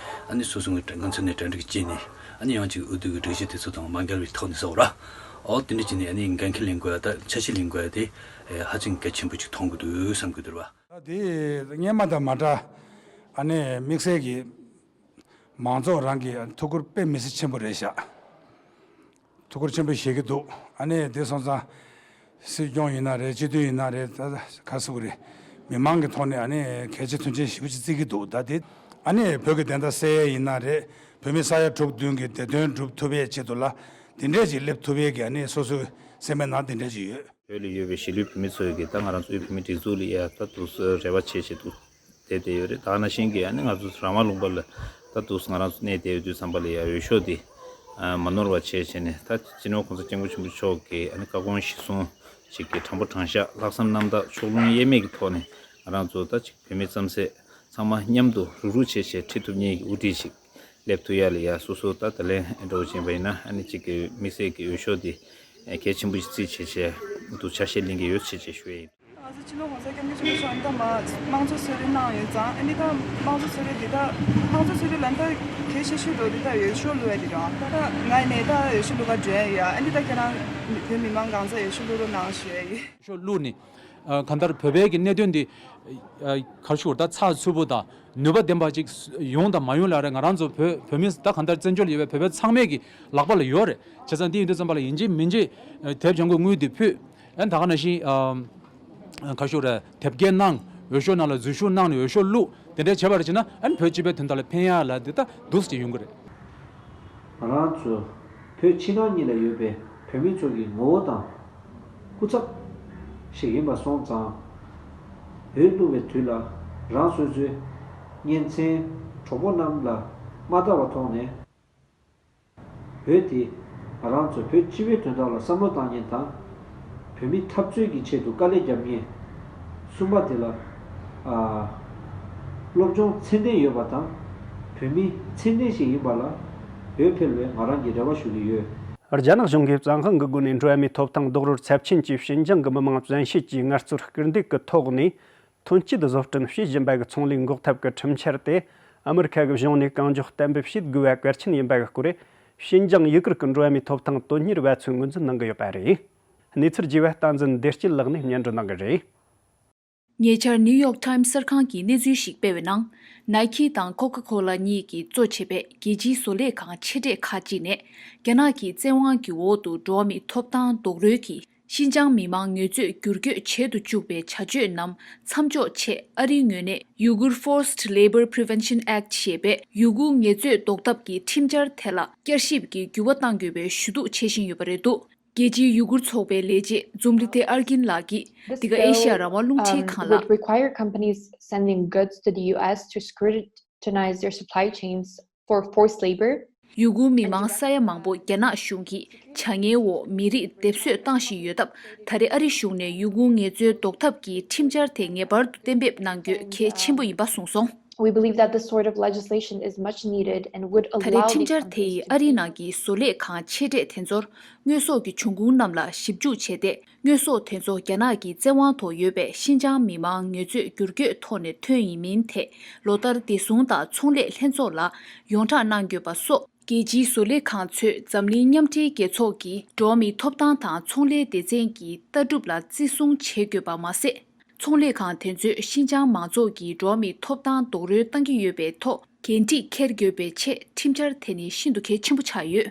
ཨ་ནི་སོ་སོ་ངོས་ངོས་ཚུལ་ནས་གྲ་སྒྲིག་བྱས་ནས། ཨ་ནི་ཡང་ཅིག་འོས་བསྡུ་གི་སྒྲིག་གཞི་དེ་ཚོ་དང་མ་འགལ་བའི་ཐོག་ནས་ཟེར་བ་ར། འོ་དེ་འདྲ་བྱས་ནས་ཨ་ནི་འགན་འཁྱེར་ལེན་དགོས་ཡ། ད་ཆ་ཤས་ལེན་དགོས་ཡ་དེ་ཧ་ཅང་གལ་ཆེན་པོ་ཅིག་མཐོང་གི་འདུག་བསམ་གི་འདུག་ར་བ། ད་དེ་སྔོན་མ་དང་མ་འདྲ། ཨ་ནི་དམིགས་བསལ་གྱི་མང་ཚོགས་རང་གི་ཐུགས་ཁུར་དཔེ་མི་སྲིད་ཆེན་པོ་རེད་ཤག་ཐུགས་ཁུར་ཆེན་པོ་བཞེས་ཀྱི་འདུག་ཨ་ནི་དེ་སོང་ཙང་སྲིད་སྐྱོང་ཡིན་ན་རེད། སྤྱི་འཐུས་ཡིན་ན་རེད། ད་ག་ཟེར་དགོས་རེད། མི་མང་གི་ཐོག་ནས་ཨ་ནི་གལ་ཆེ་མཐོང་ཆེན་ཞེ་པོ་ཅིག་བརྩི་གི་འདུག་ད་དེ་ཨ་ནི་བོད་ཀྱི་བདེན་མཐའ་གསལ་ཡས་ཡིན་ན་རེད། བོད་མི་ས་ཡ་དྲུག་བདུན་གྱི་བདེ་དོན་སྒྲུབ་ཐུབ་ཡས་ཆེད་དུ་ལ་དེ་འདྲས་ཅིག་སླེབས་ཐུབ་ཡས་ཀྱི་ཨ་ནི་སོ་སོའི་སེམས་པའི་ནང་དེ་འདྲས་ཅིག་ཡོད། བོད་ལ་ཡོད་པའི་གཞིས་ལུས་བོད་མི་ཚོས་ཀྱི་ད་ང་རང་ཚོའི་བོད་མིའི་སྒྲིག་འཛུགས་ལ་ཡ་ད་དུ་རེ་བ་ཆེ་ཆེ་འདུག་བསྡད་བསྡད་ཡོད་རེད། ད་ནང་བཞིན་གྱི་ཨ་ནི་ང་ཚོ་རང་དབང་ལུང་པ་ལ་ད་དུ་ང་རང་ཚོ་གནས་བསྡད་ཡོད་དུས་ཙམ་པ་ལ་ཡ་འོས་ཤོག་འདི་མ་ནོར་བ་བྱས་བྱས་ནས། ད་སྤྱི་ནོར་གོང་ས་སྐྱབས་མགོན་ཆེན་པོ་མཆོག་གི་ཨ་ནི་བཀའ་དགོངས་གཞིར་བཟུང་ཅིག་གི་དྲང་པོ་དྲང་བཞག་ལྷག་བསམ་རྣམ་དག་ཕྱོགས་ལྷུང་དབྱེར་མེད་ཀྱི་ཐོག་ནས་ང་རང་ཚོ་ད་ཅིག་བོད་མི་རྩམ་ཟན་ཚང་མ་མཉམ་དུ་རུག་རུག་བྱས་བྱས་ཁྲིད་ཐུབ་མཁན་གྱི་དབུ་ཁྲིད་ཅིག་སླེབས་ཐུབ་ཡ་ལ་ཡ་སོ་སོ་ད་ད་ལན་འགྲོ་བཞིན་པ་ཡིན་ན་ཨ་ནི་ཅིག་གི་དམིགས་བསལ་གྱི་འོས་ཤོག་འདི་གལ་ཆེན་པོ་ཞིག་བརྩིས་བྱས་བྱས་འདུག་ཆ་ཤས་ལེན་གྱི་ཡོད་ཅེས་བྱས་ཞུ་ཡ་ཡིན། ང་ཚོ་སྤྱི་ནོར་གོང་ས་སྐྱབས་མགོན་ཆེན་པོ་མཆོག་ཨ་ནི་ད་མ་དམངས་གཙོ་གསོལ་རས་གནང་ཡོད་ཙང་། ཨ་ནི་ད་དམངས་གཙོ་གསོལ་རས་འདི་ད་དམངས་གཙོ་གསོལ་རས་ལ་ད་གལ་ཆེ་ཤོས་འགྲོ་འདི་ད་འོས་ཤོག་བླུགས་ཡ་འདི་རེད། ད་ད་ང་ནས་ད་འོས་ཤོག་བླུགས་ག་འགྲོ་ཡ་ཡོད། ཨ་ནི་ད་ཁྱེད་རང་བོད་མི་མང་གང་ཚ་འོས་ཤོག་བླུགས་རོགས་གནང་ཞུ་ཡ་ཡིན། འོས་ཤོག་བླུགས་ནས་ཨ་གང་ལྟར་བོད་པའི་གི་གནད་དོན་འདི་ཨ་ག་རེ་ཞུ་དགོས་རེད། ད་ཚགས་ཚུད་པོ་དང་ནུས་པ་ལྡན་པ་ཅིག་ཡོང་དང་མ་ཡོང་ལ་རེད། ང་རང་ཚོ་བོད་བོད་མི་ད་གང་ལྟར་བཙན་བྱོལ་ལ་ཡོད་པའི་བོད་པ་ཚང་མའི་གི་ལག་པ་ལ་ཡོད་རེད། བྱས་ཙང་འདི་ཡིན་དུས་ཙམ་པ་ལ་ཡིན་གཅིག་མིན་གཅིག་དེབ་སྦྱང་དགོས་དངུལ་འདི་ཕུད། ཨན་ད་ག་ནང་བཞིན་ཨ་ག་ཞུ་རེད། དེབ་སྐྱེལ་གནང་། འོས་ཤོག་ནང་ལ་འཛུལ་ཞུགས་གནང་ནས་འོས་ཤོག་བླུགས། དེ་འདྲ་བྱས་པར་བྱས་ན་ཨན་བོད་སྤྱི་པའི་དོན་དག་ལ་ཕན་ཡ་ལ་འདི་ལྟ་འདུག་སེ་ཡོང་གི་རེད། ང་རང་ཚོ་བོད་ཕྱི་ནང་གཉིས་ལ་ཡོད་པའི་བོད་མི་ཚོ་གི་ངོ་བོ་དང་སྐུ་ཚབ་ཞིག་ཡིན་པ་སོང་ཙང་། འོས་བླུགས་པའི་དུས་ལ་རང་སོ་སོའི་གཉེན་ཚན་གྲོགས་པོ་རྣམས་ལ་མ་ལྟ་བ་ཐོག་ནས། འོས་དེ་ང་རང་ཚོ་བོད་སྤྱི་པའི་དོན་དག་ལ་བསམ་བློ་བཏང་མཁན་དང་། བོད་མིའི་འཐབ་རྩོད་ཀྱི་ཆེད་དུ་དཀའ་ལས་བརྒྱབ་མཁན། གསུམ་པ་དེ་ལ་ཨ་སློབ་སྦྱོང་ཚད་ལྡན་ཡོད་པ་དང་། བོད་མིའི་མཚན་ལྡན་ཞིག་ཡིན་པ་ལ་འོས་འཕེན་པའི་ང་རང་གིས་རེ་བ་ཞུ་གི་ཡོད། རྒྱ་ནག་གཞུང་གིས་བཙན་དབང་གི་སྒོ་ནས་འགྲོ་བ་མིའི་ཐོབ་ཐང་རྡོག་རོལ་ཚབས་ཆེན་གྱིས་ཞིན་ཅང་གི་མི་མང་བཙན་ཤེད་ཀྱིས་ངལ་རྩོལ་སྐུལ་འདེད་ཀྱི་ཐོག་ནས། ཐོན་སྐྱེད་བཟོ་སྐྲུན་བྱེད་བཞིན་པ་གི་ཚོང་ལས་འགོག་ཐབས་ཀྱི་ཁྲིམས་འཆར་དེ་ཨ་མི་རི་ཁ་གི་གཞུང་ནས་གང་མགྱོགས་གཏན་འབེབས་བྱེད་དགོས་པ་གལ་ཆེན་ཡིན་པ་གི་སྐོར། ཞིན་ཅང་ཡུ་གུར་གྱི་འགྲོ་བ་མིའི་ཐོབ་ཐང་དོན་གཉེར་བ་ཚོས་ངོས་འཛིན་གནང་གི་ཡོད་པ་རེད། གནས་ཚུལ་རྒྱས་པ་བསྟན་འཛིན་བདེ་སྐྱིད་ལགས་ནས་སྙན་སྒྲོན་གནང་གི་རེད། ཉེ་ཆར་ནིའུ་ཡོག་ཊའིམ་གསར་ཁང་གིས་གནས་ཚུལ་ཞིག་སྤེལ་བའི་ནང་། ནའི་ཁི་དང་ཁོ་ཁ་ཁོ་ལ་གཉིས་ཀྱིས་གཙོ་བྱས་པའི་རྒྱལ་སྤྱིའི་བཟོ་ལས་ཁང་ཆེ་གྲས་ཁག་ཅིག་ནས། རྒྱ་ནག་གི་བཙན་དབང་གི་འོག་ཏུ་འགྲོ་བ་མིའི་ཐོབ་ཐང་རྡོག་རོལ་གྱིས། ཤིན་ཅང་མི་མང་ངལ་རྩོལ་བསྒྱུར་བཀོད་བྱེད་དུ་བཅུག་པའི་བྱ་སྤྱོད་རྣམས་མཚམས་འཇོག་ཆེད། ཨ་རིའི་ངོས་ནས་Uyghur Forced Labor Prevention Act ཞེས་པའི་ཡུ་གུར་ངལ་རྩོལ་ཟློག་ཐབས་ཀྱི་ཁྲིམས་འཆར་དེ་ལ་བསྐྱར་ཞིབ་ཀྱི་འགྱུར་བ་གཏང་དགོས་པའི་ཞུ་གཏུག་བྱེད་བཞིན་ཡོད་པ་རེད་འདུག་རྒྱལ་སྤྱིའི་ཡུ་གུར་ཚོགས་པའི་ལས་བྱེད་ཛུམ་ལི་ཐེ་ཨར་གིན་ལགས་ཀྱིས། འདི་ག་ཨེ་ཤ་ཡ་རང་དབང་རླུང་འཕྲིན་ཁང་ལ། Would require companies sending goods to the U S to scrutinize their supply chains for forced labor. ཡུ་གུར་མི་མང་ས་ཡ་མང་པོ་རྒྱ་ནག་གཞུང་གིས་བྱ་ངན་འོག་མི་རིགས་སྡེབ་གསོད་བཏང་བཞིན་ཡོད་སྟབས། ད་རེས་ཨ་རི་གཞུང་ནས་ཡུ་གུར་ངལ་རྩོལ་ཟློག་ཐབས་ཀྱི་ཁྲིམས་འཆར་དེ་ངེས་པར་དུ་གཏན་འབེབས་གནང་རྒྱུ་གལ་ཆེན་པོ་ཡིན་པ་གསུངས་སོང་། We believe that this sort of legislation is much needed and would allow these companies to continue. ད་རེས་ཁྲིམས་འཆར་དེ་ཡིས་ཨ་རིའི་ནང་གི་བཟོ་ལས་ཁང་ཆེ་གྲས་དེ་ཚོར་དངོས་ཟོག་གི་འབྱུང་ཁུངས་རྣམས་ལ་ཞིབ་འཇུག་བྱས་ཏེ། དངོས་ཟོག་དེ་ཚོ་རྒྱ་ནག་གི་བཙན་དབང་ཐོག་ཡོད་པའི་ཤིན་ཅང་མི་མང་ངལ་རྩོལ་བསྒྱུར་བཀོད་ཐོག་ནས་ཐོན་ཡིན་མིན་ཐད་ལོ་ལྟར་བདེ་སྲུང་དང་ཚོང་ལས་ལྷན་ཚོགས་ལ་ཡོངས་གྲགས་གནང་དགོས་པ་སོགས། རྒྱལ་སྤྱིའི་བཟོ་ལས་ཁང་ཚོས་འཛམ་གླིང་མཉམ་འབྲེལ་རྒྱལ་ཚོགས་ཀྱི་འགྲོ་བ་མིའི་ཐོབ་ཐང་དང་ཚོང་ལས་སྡེ་ཚན་གྱི་ལྟ་གྲུབ་ལ་བརྩི་སྲུང་བྱེད་དགོས་པ་མ་ཟད། ཚོང་ལས་ཁང་དེ་ཚོས་ཤིན་ཅང་མང་ཚོགས་ཀྱི་འགྲོ་བ་མིའི་ཐོབ་ཐང་རྡོག་རོལ་བཏང་གི་ཡོད་པའི་ཐོག་འགན་འཁྲི་འཁྱེར་དགོས་པའི་ཆེད་ཁྲིམས་འཆར་དེ་ནི་ཤིན་ཏུ་གལ་ཆེན་པོ་ཆགས་ཡོད།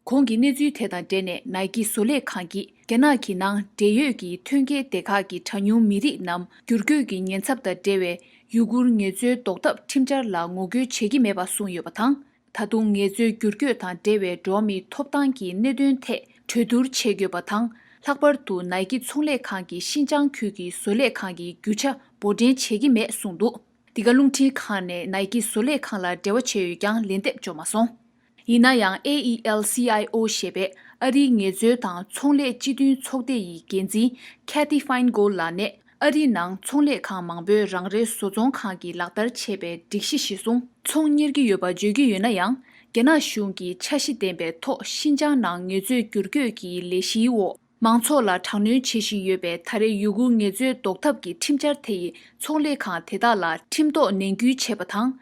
གོང་གི་གནས་ཚུལ་དེ་དང་འབྲེལ་ནས་ནའི་ཀི་བཟོ་ལས་ཁང་གིས་རྒྱ་ནག་གི་ནང་འབྲེལ་ཡོད་ཀྱི་ཐོན་སྐྱེད་སྡེ་ཁག་གི་གྲངས་ཉུང་མི་རིགས་རྣམས་བསྒྱུར་བཀོད་ཀྱི་ཉེན་ཚབས་དང་འབྲེལ་བའི་ཡུ་གུར་ངལ་རྩོལ་ཟློག་ཐབས་ཁྲིམས་འཆར་ལ་ངོ་རྒོལ་བྱེད་ཀྱི་མེད་པ་གསུངས་ཡོད་པ་དང་། ད་དུང་ངལ་རྩོལ་བསྒྱུར་བཀོད་དང་འབྲེལ་བའི་འགྲོ་བ་མིའི་ཐོབ་ཐང་གི་གནད་དོན་ཐད་གྲོས་བསྡུར་བྱེད་དགོས་པ་དང་། ལྷག་པར་དུ་ནའི་ཀི་ཚོང་ལས་ཁང་གིས་ཤིན་ཅང་ཁུལ་གྱི་བཟོ་ལས་ཁང་གི་རྒྱུ་ཆ་འབོར་འདྲེན་བྱེད་ཀྱི་མེད་གསུངས་འདུག་འདི་ག་རླུང་འཕྲིན་ཁང་ནས་ནའི་ཀི་བཟོ་ལས་ཁང་ལ་འབྲེལ་བ་བྱས་ཡོད་ཀྱང་ལན་འདེབས་འབྱོར་མ་སོང་། ཡིན་ན་ཡང་ཨེ་ཨི་ཨེལ་སི་ཨའི་ཨོ་ཞེས་པའི་ཨ་རིའི་ངལ་རྩོལ་དང་ཚོང་ལས་སྤྱི་མཐུན་ཚོགས་སྡེ་ཡི་འགན་འཛིན་Cathy Feingold་ལགས་ནས་ ཨ་རིའི་ནང་ཚོང་ལས་ཁང་མང་པོས་རང་རེའི་བཟོ་ཚོང་ཁང་གིས་ལག་བསྟར་བྱས་པའི་སྒྲིག་གཞི་གཞིར་བཟུང་ཚོང་གཉེར་གྱི་ཡོད་པ་བརྗོད་ཀྱི་ཡོད་ན་ཡང་། རྒྱ་ནག་གཞུང་གིས་འཆར་གཞི་ལྡན་པའི་ཐོག་ཤིན་ཅང་ནང་ངལ་རྩོལ་བསྒྱུར་བཀོད་ཀྱི་ལས་གཞིའི་འོག་མང་ཚོགས་ལ་དྲག་གནོན་བྱེད་བཞིན་ཡོད་པའི་ད་རེས་ཡུ་གུར་ངལ་རྩོལ་ཟློག་ཐབས་ཀྱི་ཁྲིམས་འཆར་དེ་ཡིས་ཚོང་ལས་ཁང་དེ་དག་ལ་ཁྲིམས་ཐོག་ནན་སྐུལ་བྱས་པ་དང་།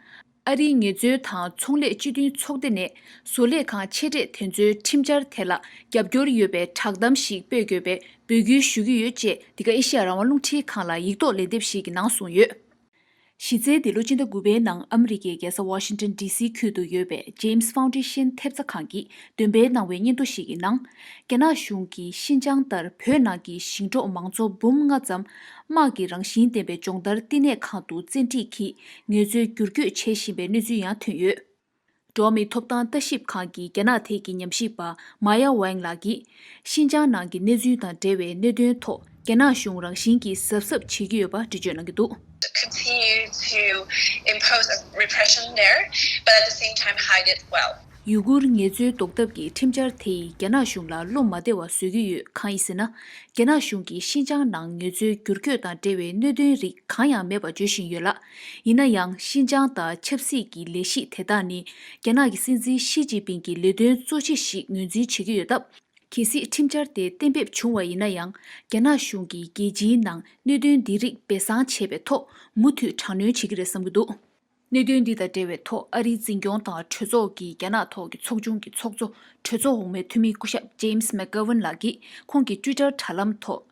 ཨ་རིའི་ངལ་རྩོལ་དང་ཚོང་ལས་སྤྱི་མཐུན་ཚོགས་སྡེ་ནས་བཟོ་ལས་ཁང་ཆེ་གྲས་དེ་ཚོའི་ཁྲིམས་འཆར་དེ་ལ་རྒྱབ་སྐྱོར་ཡོད་པའི་བསྒྲགས་གཏམ་ཞིག་སྤེལ་དགོས་པའི་འབོད་སྐུལ་ཞུ་གི་ཡོད་ཅེས་འདི་ག་ཨེ་ཤེ་ཡ་རང་དབང་རླུང་འཕྲིན་ཁང་ལ་ཡིག་ཐོག་ལན་འདེབས་ཤིག་གི་ནང་གསུངས་ཡོད། གཞི་རྩའི་འདི་ལོ་སྤྱི་ཟླ་དགུ་པའི་ནང་ཨ་མི་རི་ཀའི་རྒྱལ་ས་ཝ་ཤིང་ཏོན་ཌི་སི་ཁུལ་དུ་ཡོད་པའི་James Foundation ཐེབས་རྩ་ཁང་གིས་འདོན་སྤེལ་གནང་བའི་སྙན་ཐོ་ཞིག་གི་ནང་། རྒྱ་ནག་གཞུང་གིས་ཤིན་ཅང་ལྟར་བོད་ནང་གི་ཞིང་འབྲོག་མང་ཚོགས་འབུམ་ལྔ་ཙམ་དམག་གི་རང་བཞིན་ལྡན་པའི་སྦྱོང་བརྡར་བསྟི་གནས་ཁང་དུ་བཙན་ཁྲིད་ཀྱིས་ངལ་རྩོལ་བསྒྱུར་བཀོད་བྱེད་བཞིན་པའི་གནས་ཚུལ་ཡང་ཐོན་ཡོད། འགྲོ་བ་མིའི་ཐོབ་ཐང་ལྟ་ཞིབ་ཁང་གི་རྒྱ་ནག་ཐད་ཀྱི་ཉམས་ཞིབ་པ་མཱ་ཡ་ཝེང་ལགས་ཀྱིས། ཤིན་ཅང་ནང་གི་གནས་ཚུལ་དང་འབྲེལ་བའི་གནད་དོན་ཐོག་རྒྱ་ནག་གཞུང་རང་བཞིན་གྱིས་གཟབ་གཟབ་བྱེད་ཀྱི་ཡོད་པ་འགྲེལ་བརྗོད་གནང་གི་འདུག། Continue to impose a repression there, but at the same time hide it well. ཡུ་གུར་ངལ་རྩོལ་ཟློག་ཐབས་ཀྱི་ཁྲིམས་འཆར་དེ་ཡིས་རྒྱ་ནག་གཞུང་ལ་བློ་མ་བདེ་བ་བཟོ་གི་ཡོད། གང་ཡིན་ཟེར་ན། རྒྱ་ནག་གཞུང་གིས་ཤིན་ཅང་ནང་ངལ་རྩོལ་བསྒྱུར་བཀོད་དང་འབྲེལ་བའི་གནད་དོན་རིགས་གང་ཡང་མེད་པ་བརྗོད་བཞིན་ཡོད་ལ། ཡིན་ན་ཡང་ཤིན་ཅང་དང་ཆབ་སྲིད་ཀྱི་ལས་གཞི་དེ་དག་ནི་རྒྱ་ནག་གི་སྲིད་འཛིན་ཞི་ཅིན་ཕིང་གི་ལས་དོན་གཙོ་ཆེ་ཞིག་ངོས་འཛིན་བྱེད་ཀྱི་ཡོད་སྟབས། གལ་སྲིད་ཁྲིམས་འཆར་དེ་གཏན་འབེབས་བྱུང་བ་ཡིན་ན་ཡང་རྒྱ་ནག་གཞུང་གིས་རྒྱལ་སྤྱིའི་ནང་གནད་དོན་འདི་རིགས་སྦས་གསང་བྱས་པའི་ཐོག་མུ་མཐུད་དྲག་གནོན་བྱེད་ཀྱི་རེད་བསམ་གྱི་འདུག། གནད་དོན་འདི་དང་འབྲེལ་བའི་ཐོག་ཨ་རིའི་འཛིན་སྐྱོང་དང་གྲོས་ཚོགས་ཀྱིས་རྒྱ་ནག་ཐོག་གི་ཚོགས་ཆུང་གི་ཚོགས་གཙོ་གྲོས་ཚོགས་འོག་མའི་འཐུས་མི་སྐུ་ཞབས་James McGovern ལགས་ཀྱིས་ཁོང་གི་ཊུའི་ཊར་དྲ་ལམ་ཐོག།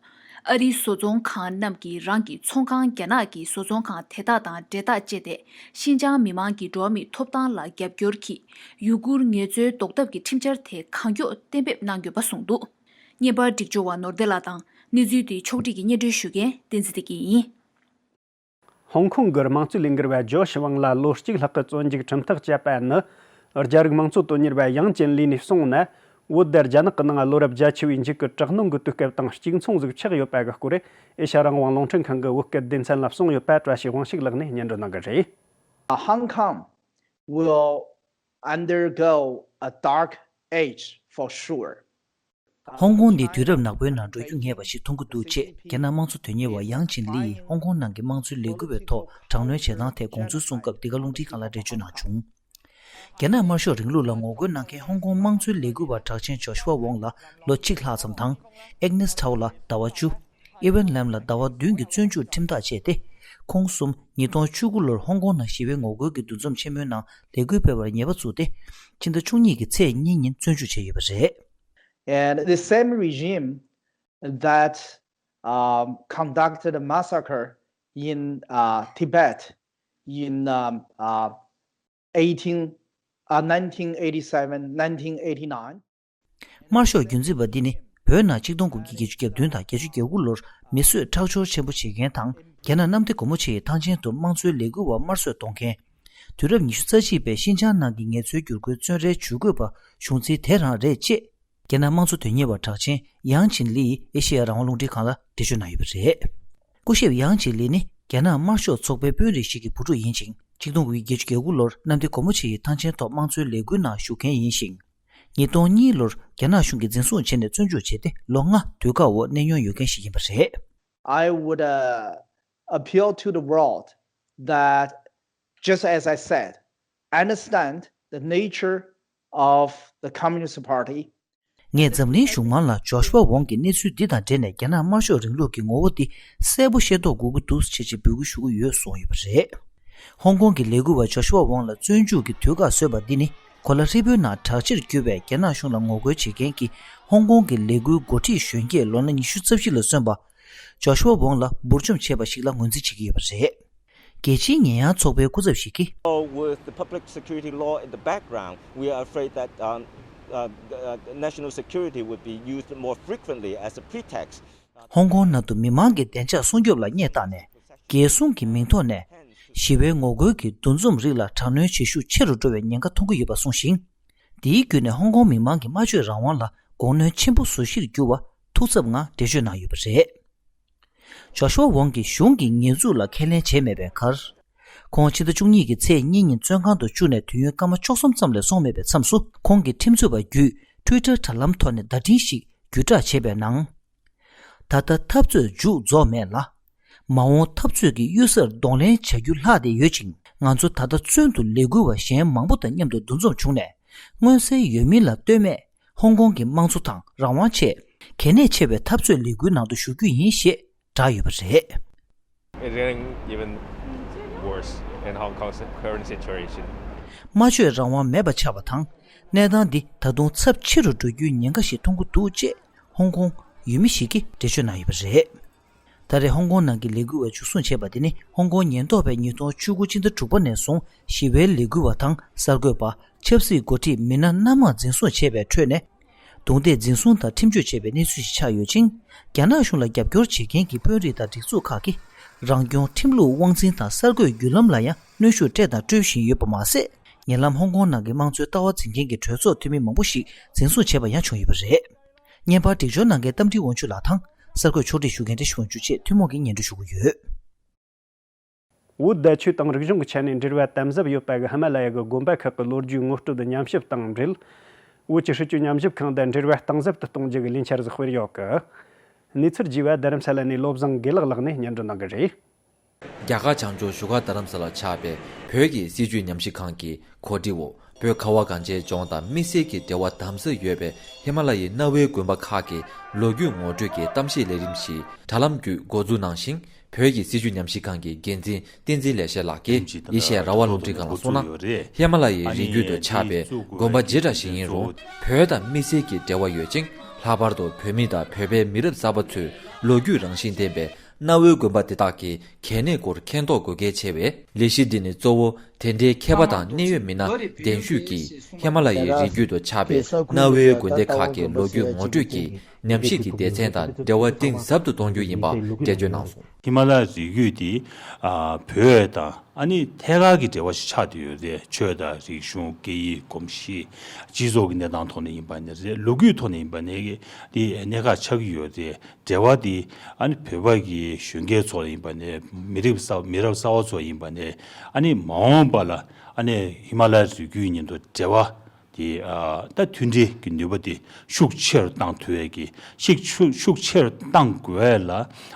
ཨ་རིའི་བཟོ་ཚོང་ཁང་རྣམས་ཀྱིས་རང་གི་ཚོང་ཁང་རྒྱ་ནག་གི་བཟོ་ཚོང་ཁང་དེ་དག་དང་འབྲེལ་ཐག་བཅད་དེ། ཤིན་ཅང་མི་མང་གི་འགྲོ་བ་མིའི་ཐོབ་ཐང་ལ་རྒྱབ་སྐྱོར་གྱིས་ཡུ་གུར་ངལ་རྩོལ་ཟློག་ཐབས་ཀྱི་ཁྲིམས་འཆར་དེ་གང་མགྱོགས་གཏན་འབེབས་གནང་དགོས་པ་གསུངས་འདུག། བརྙན་པར་སྒྲིག་སྦྱོར་བ་ནོར་བདེ་ལགས་དང་གནས་ཚུལ་དེ་ཕྱོགས་སྒྲིག་གིས་སྙན་སྒྲོན་ཞུ་མཁན་བསྟན་འཛིན་བདེ་སྐྱིད་ཡིན། ཧོང་ཀོང་གི་དམངས་གཙོའི་ལས་འགུལ་བ་ཇོ་ཤི་ཝང་ལ་ལོ་གཅིག་ལྷག་གི་བཙོན་འཇུག་ཁྲིམས་ཐག་བཅད་པ་ནི། རྒྱ་རིགས་དམངས་གཙོ་དོན་གཉེར་བ་ཡང་ཅིན་ལི་ནས་གསུངས་ན། བོད་དང་རྒྱ་ནག་གི་ནང་ལོ་རབས་རྒྱ་ཆེ་བའི་འཇིགས་སྐུལ་དྲག་གནོན་གྱི་དུས་སྐབས་དང་གཅིག་མཚུངས་ཟིག་ཆགས་ཡོད་པ་གི་སྐོར། ཨེ་ཤ་ཡ་རང་དབང་རླུང་འཕྲིན་ཁང་གི་བོད་སྐད་སྡེ་ཚན་ལ་གསུངས་ཡོད་པ་བཀྲ་ཤིས་དབང་ཕྱུག་ལགས་ནས་སྙན་སྒྲོན་གནང་གི་རེད། Hong Kong will undergo a dark age for sure. ཧོང་ཀོང་འདི་དུས་རབས་ནག་པོའི་ནང་འགྲོ་རྒྱུ་ངེས་པ་ཞིག་མཐོང་གི་འདུག་ཅེས་རྒྱ་ནག་དམངས་གཙོ་དོན་གཉེར་བ་ཡང་ཅིན་ལི་ཡིས་ཧོང་ཀོང་ནང་གི་དམངས་གཙོའི་ལས་འགུལ་བའི་ཐོག་དྲག་གནོན་བྱེད་སྟངས་ཐད་དགོངས་ཚུལ་གསུང་སྐབས་འདི་ག་རླུང་འཕྲིན་ཁང་ལ་འགྲེལ་བརྗོད་གནང་བྱུང་། རྒྱ་ནག་དམར་ཤོག་རིང་ལུགས་ལ་ངོ་རྒོལ་གནང་མཁན་ཧོང་ཀོང་དམངས་གཙོའི་ལས་འགུལ་བ་གྲགས་ཅན་ཇོ་ཤུ་ཝ་ཝོང་ལ་ལོ་གཅིག་ལྷག་ཙམ་དང་། ཨེག་ནེས་ཁྲའོ་ལ་ཟླ་བ་བཅུ། ཨི་ཝན་ལམ་ལ་ཟླ་བ་བདུན་གྱི་བཙོན་འཇུག་ཁྲིམས་ཐག་བཅད་དེ། ཁོང་གསུམ་ཉིས་སྟོང་བཅུ་དགུ་ལོར་ཧོང་ཀོང་ནང་ཞི་བའི་ངོ་རྒོལ་གྱི་འདུ་འཛོམས་ཆེན་མོའི་ནང་ལས་འགུལ་སྤེལ་བར་ཉེས་པ་བཙུགས་ཏེ། ཕྱི་ཟླ་བཅུ་གཉིས་ཀྱི་ཚེས་གཉིས་ཉིན་བཙོན་འཇུག་བྱས་ཡོད་པ་རེད། And the same regime that um, conducted a massacre in uh, Tibet in um, uh, eighteen, uh, nineteen eighty-seven, nineteen eighty-nine. དམར་ཤོག་རྒྱུན་འཛིན་པ་འདི་ནི་བོད་ནང་ཆིག་སྟོང་དགུ་བརྒྱ་བརྒྱད་ཅུ་གྱ་བདུན་དང་བརྒྱད་ཅུ་གྱ་དགུ་ལོར་མི་གསོད་ཁྲག་སྦྱོར་ཆེན་པོ་བྱེད་མཁན་དང་། རྒྱ་ནག་གནམ་བདེ་སྒོ་མོ་ཆེ་ཡི་ཐང་ཆེན་དུ་དམངས་གཙོའི་ལས་འགུལ་བ་དམར་གསོད་གཏོང་མཁན། དུས་རབས་ཉི་ཤུ་རྩ་གཅིག་པའི་ཤིན་ཅང་ནང་གི་ངལ་རྩོལ་བསྒྱུར་བཀོལ་བཙོན་རའི་ཇུས་འགོད་པ་གཞུང་འཛིན་དེ་རང་རེད་ཅེས། རྒྱ་ནག་དམངས་གཙོ་དོན་གཉེར་བ་གྲགས་ཅན་ཡང་ཅིན་ལི་ཡིས་ཨེ་ཤེ་ཡ་རང་དབང་རླུང་འཕྲིན་ཁང་ལ་འགྲེལ་བརྗོད་གནང་ཡོད་པ་རེད། སྐུ་ཞབས་ཡང་ཅིན་ལི་ནི་རྒྱ་ནག་དམར་ཤོག་ཚོགས་པའི་དཔོན་རིགས་ཤིག་གི་བུ་ཕྲུག་ཡིན་ཅིང་། ཆིག་སྟོང་དགུ་བརྒྱ་བརྒྱད་ཅུ་གྱ་དགུ་ལོར་གནམ་བདེ་སྒོ་མོ་ཆེ་ཡི་ཐང་ཆེན་ཐོག་དམངས་གཙོའི་ལས་འགུལ་ནང་ཞུགས་མཁན་ཡིན་ཞིང་། ཉིས་སྟོང་གཉིས་ལོར་རྒྱ་ནག་གཞུང་གིས་འཛིན་བཟུང་བྱས་ནས་བཙོན་འཇུག་བྱས་ཏེ་ལོ་ལྔ་དུས་བཀག་འོག་གནས་མྱོང་ཡོད་མཁན་ཞིག་ཡིན་པ་རེད། I would uh, appeal to the world that, just as I said, understand the nature of the Communist Party. ངས་འཛམ་གླིང་གཞུང་མང་ལ་ཇོ་ཤུ་ཝ་ཝོང་གི་གནས་ཚུལ་འདི་དང་འབྲེལ་ནས་རྒྱ་ནག་དམར་ཤོག་རིང་ལུགས་ཀྱི་ངོ་བོ་འདི་གསལ་པོ་ཤེས་རྟོགས་དགོས་ཀྱི་འདུག་ཅེས་ཅེས་འབོད་སྐུལ་ཞུ་གི་ཡོད་གསུངས་ཡོད་པ་རེད། ཧོང་ཀོང་གི་ལས་འགུལ་བ་ཇོ་ཤུ་ཝ་ཝོང་ལ་བཙོན་འཇུག་གི་དུས་བཀག་བཟོས་པ་འདི་ནི་གོ་ལ་ཧྲིལ་པོའི་ནང་དྲག་ཆེར་གྱུར་པའི་རྒྱ་ནག་གཞུང་ལ་ངོ་རྒོལ་བྱེད་མཁན་གྱི་ཧོང་ཀོང་གི་ལས་འགུལ་འགོ་ཁྲིད་གཞོན་སྐྱེས་ལོ་ན་ཉི་ཤུ་རྩ་བཞི་ལ་སོན་པ། ཇོ་ཤུ་ཝ་ཝོང་ལ་འབུར་འཇོམས་བྱས་པ་ཞིག་ལ་ངོས་འཛིན་བྱེད་ཀྱི་ཡོད་པ་རེད། རྒྱལ་སྤྱིའི་ཉེས་ཡངས་ཚོགས་པའི་སྐུ་ཚབ་ཞིག་གིས། With the public security law in the background, we are afraid that um, uh, the, uh, national security would be used more frequently as a pretext. ཧོང་ཀོང་ནང་དུ་མི་མང་གི་བདེ་འཇགས་སྲུང་སྐྱོབ་ལ་བསྙད་བཏང་ནས། རྒྱལ་སྲུང་གི་མིང་ཐོག་ནས་ཞི་བའི་ངོ་རྒོལ་གྱི་འདུ་འཛོམས་རིགས་ལ་དྲག་གནོན་བྱེད་ཤུགས་ཆེ་རུ་འགྲོ་བའི་ཉེན་ཁ་མཐོང་གི་ཡོད་པ་གསུངས་ཤིང་། འདིའི་བརྒྱུད་ནས་ཧོང་ཀོང་མི་མང་གི་སྨྲ་བརྗོད་རང་དབང་ལ་དགོངས་གནོན་ཆེན་པོ་བཟོ་གཞིར་གྱུར་བ་ཐུགས་འཚབ་ངང་འགྲེལ་བརྗོད་གནང་ཡོད་པ་རེད། ཇོ་ཤུ་ཝ་ཝོང་གིས་གཞུང་གི་ཉེས་འཛུགས་ལ་ཁས་ལེན་བྱས་མེད་པའི་ཁར། ཁོང་ཕྱི་ཟླ་བཅུ་གཉིས་ཀྱི་ཚེས་གཉིས་ཉིན་བཙོན་ཁང་དུ་བཅུག་ནས་དུས་ཡུན་སྐར་མ་བཅུ་གསུམ་ཙམ་ལས་སོང་མེད་པའི་མཚམས་སུ། ཁོང་གི་ཁྲིམས་རྩོད་པ་བརྒྱུད་ཊུའི་ཊར་དྲ་ལམ་ཐོག་ནས་བརྡ་འཕྲིན་ཞིག་བརྒྱུད་བསྒྲགས་བྱས་པའི་ནང་། ད་ལྟ་འཐབ་རྩོད་མཇུག་རྫོགས་མེད་ལ། མ་འོངས་འཐབ་རྩོད་ཀྱི་གཡུལ་སར་གདོང་ལེན་བྱ་རྒྱུ་ལྷག་བསྡད་ཡོད་ཅིང་། ང་ཚོ་ད་ལྟ་བཙོན་དུ་ལས་འགུལ་བ་གཞན་མང་པོ་དང་མཉམ་དུ་འདུ་འཛོམས་བྱུང་ནས། མངོན་གསལ་ཡོད་མིན་ལ་ལྟོས་མེད་ཧོང་ཀོང་གི་དམངས་གཙོ་དང་རང་དབང་ཆེད་གལ་གནད་ཆེ་བའི་འཐབ་རྩོད་ལས་འགུལ་ནང་དུ་ཞུགས་རྒྱུ་ཡིན་ཞེས་བསྒྲགས་ཡོད་པ་རེད། It's getting even worse in Hong Kong's current situation. སྨྲ་བརྗོད་རང་དབང་མེད་པ་ཆགས་པ་དང་། གནས་སྟངས་འདི་ད་དུང་ཚབས་ཆེ་རུ་འགྲོ་རྒྱུའི་ཉེན་ཁ་ཞིག་མཐོང་གི་འདུག་ཅེས་ཧོང་ཀོང་ཡུལ་མི་ཞིག་གིས་འགྲེལ་བརྗོད་གནང་ཡོད་པ་རེད། ད་རེས་ཧོང་ཀོང་ནང་གི་ལས་འགུལ་བ་འཇུ་བཟུང་བྱས་པ་དེ་ནི། ཧོང་ཀོང་ཉེན་རྟོག་པས་ཉིས་སྟོང་བཅུ་དགུ་ཕྱི་ཟླ་དྲུག་པ་ནས་བཟུང་ཞི་བའི་ལས་འགུལ་བ་དང་གསར་འགོད་པ། ཆབ་སྲིད་འགོ་ཁྲིད་མི་སྣ་སྣ་མང་འཛིན་བཟུང་བྱས་པའི་ཁྲོད་ནས། རྡུང་རྡེག་འཛིན་བཟུང་དང་ཁྲིམས་གཅོད་བྱས་པའི་གནས་ཚུལ་ཞིག་ཆགས་ཡོད་ཅིང་། རྒྱ་ནག་གཞུང་ལ་རྒྱབ་སྐྱོར་བྱེད་མཁན་གྱི་དཔོན་རིགས་དང་སྒྲིག་འཛུགས་ཁག་གིས་རང་སྐྱོང་ཁྲིམས་ལུགས་དབང་འཛིན་དང་གསར་འགོད་བརྒྱུད་ལམ་ལ་ཡང་གནོན་ཤུགས་སྤྲད་དང་སྤྲོད་བཞིན་ཡོད་པ་མ་ཟད། ཉེ་ལམ་ཧོང་ཀོང་ནང་གི་དམངས་གཙོའི་ལྟ་བ་འཛིན་མཁན་གྱི་གྲོས་ཚོགས་འཐུས་མི་མང་པོ་ཞིག་འཛིན་བཟུང་བྱས་པ་ཡང་བྱུང་ཡོད་པ་རེད། བརྙན་པར་སྒྲིག་སྦྱོར་གནང་མཁན་རྟ་མགྲིན་དབང་ཕྱུག་ལགས་དང་གསར་འགོད་ཕྱོགས་སྒྲིག་ཞུ་མཁན་བཀྲ་ཤིས་དབང་ཕྱུག་བཅས་ཐུན་མོང་གིས་སྙན་སྒྲོན་ཞུ་གི་ཡོད། བོད་བརྡ་ཆོས་དང་རིག་གཞུང་གི་ཆ་ནས་འབྲེལ་བ་དམ་ཟབ་ཡོད་པ་གི་ཧི་མ་ལ་ཡ་གི་དགོན་པ་ཁག་གི་ལོ་རྒྱུས་ངོ་སྤྲོད་ཉམས་ཞིབ་དང་འབྲེལ། བོད་ཀྱི་སྲིད་བྱུས་ཉམས་ཞིབ་ཁང་དང་འབྲེལ་བ་གཏིང་ཟབ་ཏུ་གཏོང་རྒྱུ་གི་ལས་འཆར་ཟིག་སྤེལ་ཡོད་གི། གནས་ཚུལ་རྒྱས་པ་རྡ་རམ་ས་ལ་ནས་བློ་བཟང་དགེ་ལེགས་ལགས་ནས་སྙན་སྒྲོན་གནང་གི་རེད། རྒྱ་གར་བྱང་ཕྱོགས་བཞུགས་སྒར་རྡ་རམ་ས་ལར་ཆགས་པའི་བོད་ཀྱི་སྲིད་བྱུས་ཉམས་ཞིབ་ཁང་གི་གོ་སྒྲིག་འོག་བོད་ཁ་བ་གངས་ཅན་ལྗོངས་དང་དམིགས་བསལ་གྱི་འབྲེལ་བ་དམ་ཟབ་ཡོད་པའི་ཧི་མ་ལ་ཡའི་གནའ་བོའི་དགོན་པ་ཁག་གི་ལོ་རྒྱུས་ངོ་སྤྲོད་ཀྱི་གཏམ་བཤད་ལས་རིམ་ཞིག་དྲ་ལམ་བརྒྱུད་འགོ་འཛུགས་གནང་ཞིང་། བོད་ཀྱི་སྲིད་བྱུས་ཉམས་ཞིབ་ཁང་གི་འགན་འཛིན་བསྟན་འཛིན་ལེགས་བཤད་ལགས་ཀྱིས་ཡེ་ཤེས་ར་བ་རླུང་འཕྲིན་ཁང་ལ་གསུངས་ན། ཧི་མ་ལ་ཡའི་རི་རྒྱུད་དུ་ཆགས་པའི་དགོན་པ་ཇི་འདྲ་ཞིག་ཡིན་རུང་། བོད་དང་དམིགས་བསལ་གྱི་འབྲེལ་བ་ཡོད་ཅིང་། ལྷག་པར་དུ་བོད་མི་དང་བོད་པའི་མི་རབས་གསར་པ་ཚོས་ལོ་རྒྱུས་རང་བཞིན་ལྡན་པའི་གནའ་བོའི་དགོན་པ་དེ་དག་གི་གལ་གནད་སྐོར་མཁྱེན་རྟོགས་དགོས་གལ་ཆེ་བས། ལས་གཞི་འདི་ནི་གཙོ་བོ་དེ་འདྲའི་མཁས་པ་དང་གནད་ཡོད་མི་སྣ་གདན་ཞུས་ཀྱིས་ཧི་མ་ལ་ཡའི་རི་རྒྱུད་དུ་ཆགས་པའི་གནའ་བོའི་དགོན་སྡེ་ཁག་གི་ལོ་རྒྱུས་ངོ་སྤྲོད་ཀྱིས། ཉམས་ཞིབ་ཀྱི་སྡེ་ཚན་དང་འབྲེལ་བ་གཏིང་ཟབ་ཏུ་གཏོང་རྒྱུ་ཡིན་པ་འགྲེལ་བརྗོད་གནང་སོང་། ཧི་མ་ལ་རི་རྒྱུད་དེ་ཨ་བོད་དང་ཨ་ནི་ཐད་ཀར་གྱི་འབྲེལ་བ་ཞིག་ཆགས་བསྡད་ཡོད་རེད། ཆོས་དང་རིག་གཞུང་། སྐད་ཡིག། གོམས་གཤིས། སྤྱི་ཚོགས་ཀྱི་གནས་སྟངས་ཐོག་ནས་ཡིན་པ་ནས་རེད། ལོ་རྒྱུས་ཐོག་ནས་ཡིན་པ་ནས་དེ་གནད་འགག་ཆགས་ཀྱི་ཡོད་རེད། འབྲེལ་བ་དེ་ཨ་ནི་བོད་པ་གི་གཞོན་སྐྱེས་ཚོ་ཡིན་པ་ནས་མི་རབས་གསར་མི་རབས་གསར་བ་ཚོ་ཡིན་པ་ནས་ཨ་ནི་མ་འོངས་པ་ལ་ཨ་ནི་ཧི་མ་ལ་རི་རྒྱུད་གཉིས་དུ་འབྲེལ་བ། དེ་ཨ་ད་མཐུན་སྒྲིལ་གྱི་ནུས་པ་དེ་ཤུགས་ཆེ་རུ་བཏང་ཐུབ་ཡས་ཀྱི་ཤུགས་ཤུགས་ཤུགས་ཆེ་རུ་བཏང་དགོས་ཡས་ལ།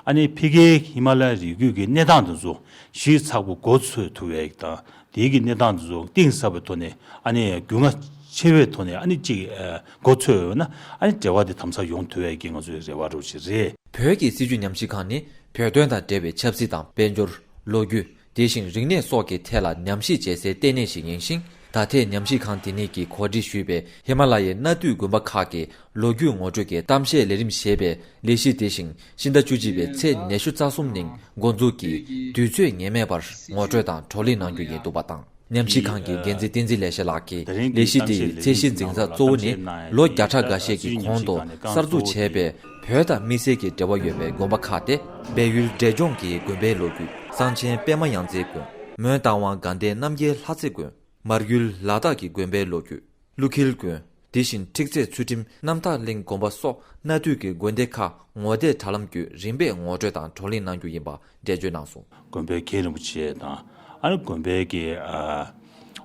ཨ་ནི་ཕ་གིའི་ཧི་མ་ལ་ཡའི་རི་རྒྱུད་ཀྱི་གནས་སྟངས་དེ་ཚོ་ཞིབ་ཚགས་པོ་མགོ་འཚོས་ཐུབ་ཡས་དང་། དེའི་གི་གནས་སྟངས་དེ་ཚོ་གཏིང་ཟབ་པའི་ཐོག་ནས་ཨ་ནི་རྒྱུས་མངའ་ཆེ་བའི་ཐོག་ནས་ཨ་ནི་གཅིག་ཨ་མགོ་འཚོས་ཡོད་ན། ཨ་ནི་འབྲེལ་བ་དེ་དམ་ཟབ་ཡོང་ཐུབ་ཡས་ཀྱི་ང་ཚོའི་རེ་བ་རུ་ཞིག་རེད། བོད་ཀྱི་སྲིད་བྱུས་ཉམས་ཞིབ་ཁང་ནི་བོད་དོན་དང་འབྲེལ་བའི་ཆབ་སྲིད་དང་དཔལ་འབྱོར། ལོ་རྒྱུས། དེ་བཞིན་རིག་གནས་སོགས་ཀྱི་ཐད་ལ་ཉམས་ཞིབ་བྱེད་སའི་ལྟེ་གནས་ཤིག་ཡིན་ཞིང་། ད་ཐེངས་ཉམས་ཞིབ་ཁང་དེ་ཉིད་ཀྱིས་གོ་སྒྲིག་ཞུས་པའི་ཧི་མ་ལ་ཡའི་གནའ་དུས་དགོན་པ་ཁག་གི་ལོ་རྒྱུས་ངོ་སྤྲོད་ཀྱི་གཏམ་བཤད་ལས་རིམ་ཞེས་པའི་ལས་གཞི་དེ་བཞིན་ཕྱི་ཟླ་བཅུ་གཅིག་པའི་ཚེས་ཉི་ཤུ་རྩ་གསུམ་ཉིན་འགོ་འཛུགས་ཀྱིས་དུས་ཚོད་ངེས་མེད་པར་ངོ་སྤྲོད་དང་བགྲོ་གླེང་གནང་རྒྱུ་ཡིན་འདུག་པ་དང་། ཉམས་ཞིབ་ཁང་གི་འགན་འཛིན་བསྟན་འཛིན་ལེགས་བཤད་ལགས་ཀྱིས་ལས་གཞི་དེ་ཡི་ཚད་གཞི་འཛིན་ས་གཙོ་བོ་ནི་ལོ་བརྒྱ་ཕྲག་འགའ་ཤས་ཀྱི་གོང་དུ་གསར་འཛུགས་བྱས་པའི་བོད་དང་དམིགས་བསལ་གྱི་འབྲེལ་བ་ཡོད་པའི་དགོན་པ་ཁག་སྟེ། སྦས་ཡུལ་འབྲས་ལྗོངས་ཀྱི་དགོན་པའི་ལོ་རྒྱུས། གསང་ཆེན་པདྨ་ཡང་རྩེའི་དགོན། མོན་རྟ་དབང་དགའ་ལྡན་རྣམ་རྒྱལ་ལྷ་རྩེ་དགོན། མར་ཡུལ་ལ་དྭགས་ཀྱི་དགོན་པའི་ལོ་རྒྱུས། ཀླུ་འཁྱིལ་དགོན། དེ་བཞིན་ཁྲིག་རྩེ་ཚུལ་ཁྲིམས་གནམ་ཐང་གླིང་དགོན་པ་སོགས་གནའ་དུས་ཀྱི་དགོན་སྡེ་ཁག་ངོ་དེབ་དྲ་ལམ་བརྒྱུད་རིམ་པས་ངོ་སྤྲོད་དང་བགྲོ་གླེང་གནང་རྒྱུ་ཡིན་པ་འགྲེལ་བརྗོད་གནང་སོང་། དགོན་པའི་མཁན་རིན་པོ་ཆེ་དང་། ཨ་ནི་དགོན་པའི་གི་ཨ་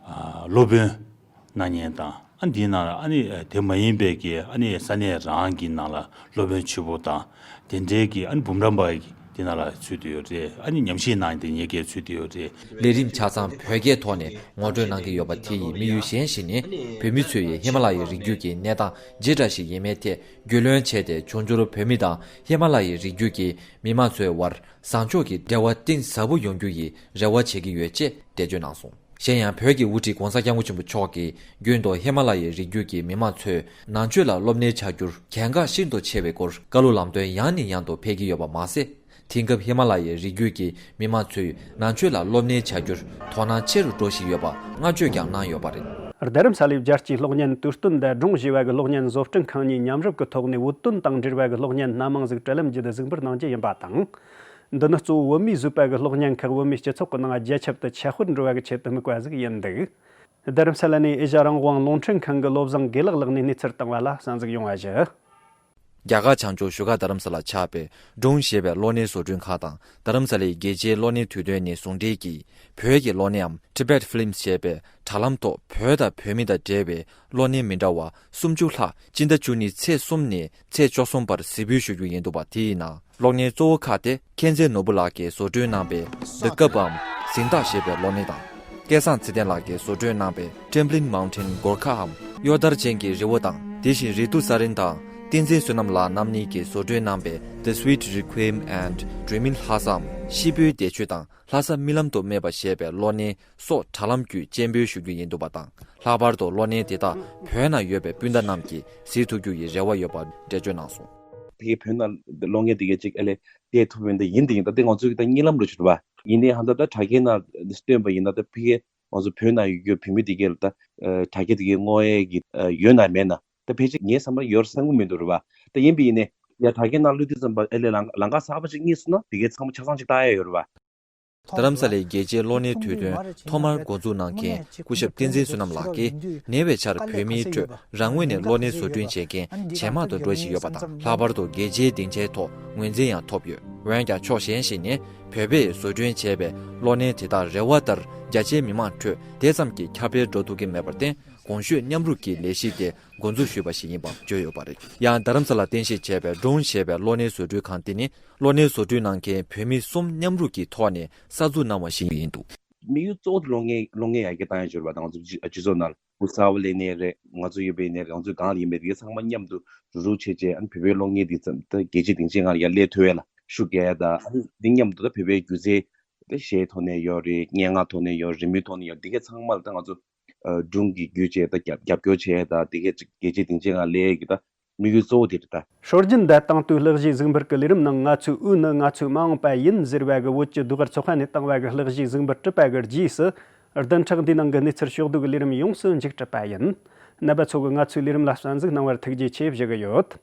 ཨ་སློབ་དཔོན་གནང་མཁན་དང་། ཨ་འདིའི་ནང་ལ་ཨ་ནི་དེ་མ་ཡིན་པའི་གི་ཨ་ནི་ས་གནས་རང་གི་ནང་ལ་སློབ་དཔོན་ཆེན་པོ་དང་། དེ་འདྲའི་གི་ཨ་ནི་འབུམ་རམས་པ་དེ་ནང་ལ་ཚུད་དེ་ཡོད་རེད། ཨ་ནི་ཉམས་ཞིབ་གནང་མཁན་དེ་ཉེ་གའི་ཚུད་དེ་ཡོད་རེད། ལས་རིམ་ཆ་ཚང་བོད་སྐད་ཐོག་ནས་ངོ་སྤྲོད་གནང་གི་ཡོད་པ་དེ་ཡི་དམིགས་ཡུལ་གཞན་ཞིག་ནི། བོད་མི་ཚོས་ཧི་མ་ལ་ཡའི་རི་རྒྱུད་ཀྱི་གནས་སྟངས་ཇི་འདྲ་ཞིག་ཡིན་མིན་ཐད་རྒྱུས་ལོན་བྱས་ཏེ། འབྱུང་འགྱུར་བོད་མི་དང་ཧི་མ་ལ་ཡའི་རི་རྒྱུད་ཀྱི་མི་མང་ཚོའི་བར་བཟང་ཕྱོགས་ཀྱི་འབྲེལ་བ་གཏིང་ཟབ་པོ་ཡོང་རྒྱུ་ཡི་རེ་བ་བྱེད་ཀྱི་ཡོད་ཅེས་འགྲེལ་བརྗོད་གནང་སོང་། གཞན་ཡང་། བོད་ཀྱི་དབུ་ཁྲིད་༧གོང་ས་༧སྐྱབས་མགོན་ཆེན་པོ་མཆོག་གིས་རྒྱུན་དུ་ཧི་མ་ལ་ཡའི་རི་རྒྱུད་ཀྱི་མི་མང་ཚོས་ནང་ཆོས་ལ་སློབ་གཉེར་བྱ་རྒྱུར་གལ་འགངས་ཤིན་ཏུ་ཆེ་བའི་སྐོར་བཀའ་སློབ་ལམ་སྟོན་ཡང་ནས་ཡང་དུ་ཕེབས་ཀྱི་ཡོད་པ་མ་ཟད། དེང་སྐབས་ཧི་མ་ལ་ཡའི་རི་རྒྱུད་ཀྱི་མི་མང་ཚོས་ནང་ཆོས་ལ་སློབ་གཉེར་བྱ་རྒྱུར་དོ་སྣང་ཆེ་རུ་འགྲོ་བཞིན་ཡོད་པ་བསྔགས་བརྗོད་ཀྱང་གནང་ཡོད་པ་རེད། རྡ་རམ་ས་ལའི་རྒྱལ་སྤྱིའི་གློག་བརྙན་དུས་སྟོན་དང་སྒྲུང་ཞེས་པ་གི་གློག་བརྙན་བཟོ་སྐྲུན་ཁང་གཉིས་མཉམ་རུབ་ཀྱི་ཐོག་ནས་བོད་དོན་དང་འབྲེལ་བ་གི་གློག་བརྙན་སྣ་མང་ཟིག་དྲ་ལམ་བརྒྱུད་དུ་གཟིགས་འབུལ་གནང་རྒྱུ་ཡིན་པ་དང་། འདི་ནི་གཙོ་བོ་བོད་མིས་བཟོས་པ་གི་གློག་བརྙན་ཁག་བོད་མིའི་སྤྱི་ཚོགས་ཀྱི་ནང་རྒྱ་ཁྱབ་ཏུ་ཁྱབ་སྤེལ་འགྲོ་བ་གི་ཆེད་དུ་དམིགས་པ་ཟིག་ཡིན་འདུག་རྡ་རམ་ས་ལ་ནས་ཨེ་ཤ་རང་དབང་རླུང་འཕྲིན་ཁང་གི་བློ་བཟང་དགེ་ལེགས་ལགས་ནས་གནས་ཚུལ་བཏང་བ་ལ་གསན་གཟིགས་ཡོང་བ་ཞུ། རྒྱ་གར་བྱང་ཕྱོགས་བཞུགས་སྒར་རྡ་རམ་ས་ལར་ཆགས་པའི་ཌོན་ཞེས་པའི་གློག་བརྙན་བཟོ་སྐྲུན་ཁང་དང་རྡ་རམ་ས་ལའི་རྒྱལ་སྤྱིའི་གློག་བརྙན་དུས་སྟོན་ནས་ཟུང་འབྲེལ་གྱིས་བོད་ཀྱི་གློག་བརྙནའམ་Tibet Films ཞེས་པའི་དྲ་ལམ་ཐོག་བོད་དང་བོད་མི་དང་འབྲེལ་བའི་གློག་བརྙན་མི་འདྲ་བ་སུམ་ཅུ་ལྷག་སྤྱི་ཟླ་བཅུ་གཉིས་ཚེས་གསུམ་ནས་ཚེས་བཅུ་གསུམ་བར་གཟིགས་འབུལ་ཞུ་རྒྱུ་ཡིན་འདུག་པ། དེའི་ནང་གློག་བརྙན་གཙོ་བོ་ཁག་དེ་མཁྱེན་བརྩེ་ནོར་བུ་ལགས་ཀྱིས་བཟོ་སྐྲུན་གནང་བའི་The Cup འམ་གཟེངས་རྟགས་ཞེས་པའི་གློག་བརྙན་དང་། སྐལ་བཟང་ཚེ་བརྟན་ལགས་ཀྱིས་བཟོ་སྐྲུན་གནང་བའི་Trembling Mountain སྒོར་ཁ་འམ་གཡོ་ལྟར་ཅན་གྱི་རི་བོ་དང་། དེ་བཞིན་རི་ཏུ་ས་རིན་དང་བསྟན་འཛིན་བསོད་ནམས་ལགས་རྣམ་གཉིས་ཀྱིས་བཟོ་སྐྲུན་གནང་བའི་The Sweet Requiem and Dreaming Lhasa འམ་ཤི་བོའི་བདེ་མཆོད་དང་ལྷ་ས་རྨི་ལམ་དུ་སྨྲས་པ་ཞེས་པའི་གློག་བརྙན་སོགས་དྲ་ལམ་བརྒྱུད་སྤྱན་འབུལ་ཞུ་རྒྱུ་ཡིན་འདུག་པ་དང་། ལྷག་པར་དུ་གློག་བརྙན་དེ་དག་བོད་ནང་ཡོད་པའི་སྤུན་ཟླ་རྣམས་ཀྱིས་གཟིགས་ཐུབ་རྒྱུ་ཡི་རེ་བ་ཡོད་པ་འགྲེལ་བརྗོད་གནང་སོང་། ཕ་གི་བོད་ནང་གློག་བརྙན་དེ་གའི་ཅིག་ཨ་ལས་བལྟས་ཐུབ་ཡོད་འདི་ཡིན་དེ་ཡིན། ད་དེ་ང་ཚོའི་ད་གཉིད་ལམ་རུ་ཞུ་རུ་བ་ཡིན་ནའི་ཧ་ད་ད་དྲ་རྒྱའི་ནང་སྟོན་པ་ཡིན་ན་ད་ཕ་གི་ང་ཚོ་བོད་ནང་ཡོད་རྒྱུ་བོད་མི་དེ་གའི་ལ་ད་དྲ་རྒྱ་དེ་གའི་བསྔོ་ཡས་ཀྱི་ཡོད་ན་མེད་ན་ད་ཕལ་ཆེར་ངའི་བསམ་པར་ཡོད་བསམ་གི་མི་འདུག་རུ་བ། ད་ཡིན་པ་ཡིན་ནའི་ཡ་དྲ་རྒྱའི་ནང་བླུགས་དུས་ཙམ་པ་ཨ་ལས་ལང་ལང་ཀ་གསར་པ་ཅིག་རྙེད་སོང་ན་དེ་གའི་ཚང་མ་ཆ་ཚང་ཅིག་ལྟ་ཡ་ཡོད་རུ་བ། རྡ་རམ་ས་ལའི་རྒྱལ་སྤྱིའི་གློག་བརྙན་དུས་སྟོན་ཐོག་མར་འགོ་འཛུགས་གནང་མཁན་སྐུ་ཞབས་བསྟན་འཛིན་བསོད་ནམས་ལགས་ཀྱིས་ཉེ་བའི་ཆར་བོད་མིའི་ཁྲོད་རང་ངོས་ནས་གློག་བརྙན་བཟོ་སྐྲུན་བྱེད་མཁན་ཇེ་མང་དུ་འགྲོ་བཞིན་ཡོད་པ་དང་། ལྷག་པར་དུ་རྒྱལ་སྤྱིའི་སྡིངས་ཆའི་ཐོག་ངོས་འཛིན་ཡང་ཐོབ་ཡོད། འོན་ཀྱང་ཕྱོགས་གཞན་ཞིག་ནས་བོད་པས་བཟོ་སྐྲུན་བྱས་པའི་གློག་བརྙན་དེ་དག་རེ་བ་ལྟར་རྒྱ་ཆེའི་མི་མང་ཁྲོད་དེ་ཙམ་གྱིས་ཁྱབ་སྤེལ་འགྲོ་ཐུབ་ཀྱི་མེད་པར་བརྟེན། གོང་ཞུས་མཉམ་རུབ་ཀྱི་ལས་གཞི་དེ་འགོ་འཛུགས་ཞུས་པ་ཞིག་ཡིན་པ་བརྗོད་ཡོད་པ་རེད། ཡང་རྡ་རམ་ས་ལར་རྟེན་གཞི་བྱས་པའི་ཌོན་ཞེས་པའི་གློག་བརྙན་བཟོ་སྐྲུན་ཁང་དེ་ནི་གློག་བརྙན་བཟོ་སྐྲུན་གནང་མཁན་བོད་མི་གསུམ་མཉམ་རུབ་ཀྱི་ཐོག་ནས་གསར་འཛུགས་གནང་བ་ཞིག་ཡིན་འདུག། དམིགས་ཡུལ་གཙོ་བོ་དེ་གློག་བརྙན་གློག་བརྙན་ཡར་རྒྱས་བཏང་ཡ་བྱས་རེད་བ། ད་ང་ཚོ་སྤྱི་སྤྱི་ཚོགས་ནང་ལ་ཕུགས་གསར་པ་ལས་ནས་རེད། ང་ཚོ་ཡོད་པའི་ནས་རེད། ང་ཚོའི་སྒང་ལ་ཡིན་པའི་དེ་གའི་ཚང་མ་མཉམ་དུ་རུག་རུག་བྱས་བྱས་ཨ་ནི་བོད་པའི་གློག་བརྙན་འདི་ཙམ་ད་རྒྱལ་སྤྱིའི་སྡིངས་ཆའི་སྒང་ལ་ཡར་སླེབས་ཐུབ་ཡ་ལ་ཤུགས་རྒྱག་ཡ་ད་ཨ་ནི་འདི་མཉམ་དུ་ད་བོད་པའི་སྒྱུ་རྩལ་དེ་གཞས་ཐོག་ནས་ཡོད་རེད། སྙན་ངག་ཐོག་ནས་ཡོད། རི་མོའི་ཐོག་ནས་ཡོད། འདི་གའི་ཚང་མ་ལ་ད་ང་ཚོ་ཨ་སྒྲུང་གི་བརྒྱུད་བྱས་ད་རྒྱབ་རྒྱབ་སྐྱོར་བྱས་ད་འདི་གའི་ཅིག་རྒྱལ་སྤྱིའི་སྡིངས་ཆའི་སྒང་སླེབས་ཡ་གི་ད་དམིགས་ཡུལ་གཙོ་བོ་དེ་རེད་ད། སྲོལ་རྒྱུན་བརྡ་དང་དུ་གླུ་གཞས་གཟིགས་འབུལ་གྱི་ལས་རིམ་ནང་ང་ཚོའི་དབུས་ནི་ང་ཚོའི་མ་འོངས་པ་ཡིན་ཟེར་བ་གི་བོད་ཀྱི་ཟློས་གར་ཚོགས་པ་ནས་བཏང་བ་གི་གླུ་གཞས་གཟིགས་འབུལ་གྲུབ་པ་གི་རྗེས་སུ། བདུན་ཕྲག་འདིའི་ནང་གི་གནས་ཚུལ་ཕྱོགས་བསྡུས་ཀྱི་ལས་རིམ་ཡོངས་སུ་མཇུག་གྲུབ་པ་ཡིན། རྣམ་པ་ཚོ་གིས་ང་ཚོའི་ལས་རིམ་ལ་གསན་གཟིགས་གནང་བར་ཐུགས་རྗེ་ཆེ་ཞུ་གི་ཡོད།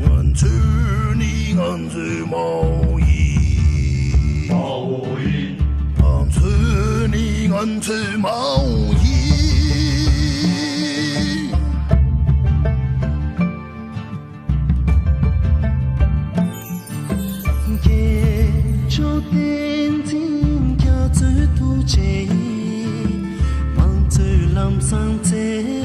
ང་ཚོ་ནི་ང་ཚོའི་མ་འོངས་ཡིན། མ་འོངས་ཡིན། ང་ཚོ་ནི་ང་ཚོའི་མ་འོངས་ཡིན། རྒྱལ་མཆོག་བསྟན་འཛིན་རྒྱ་མཚོའི་ཐུགས་རྗེ་ཡིས། མང་གཙོའི་ལམ་བཟང་བཙན།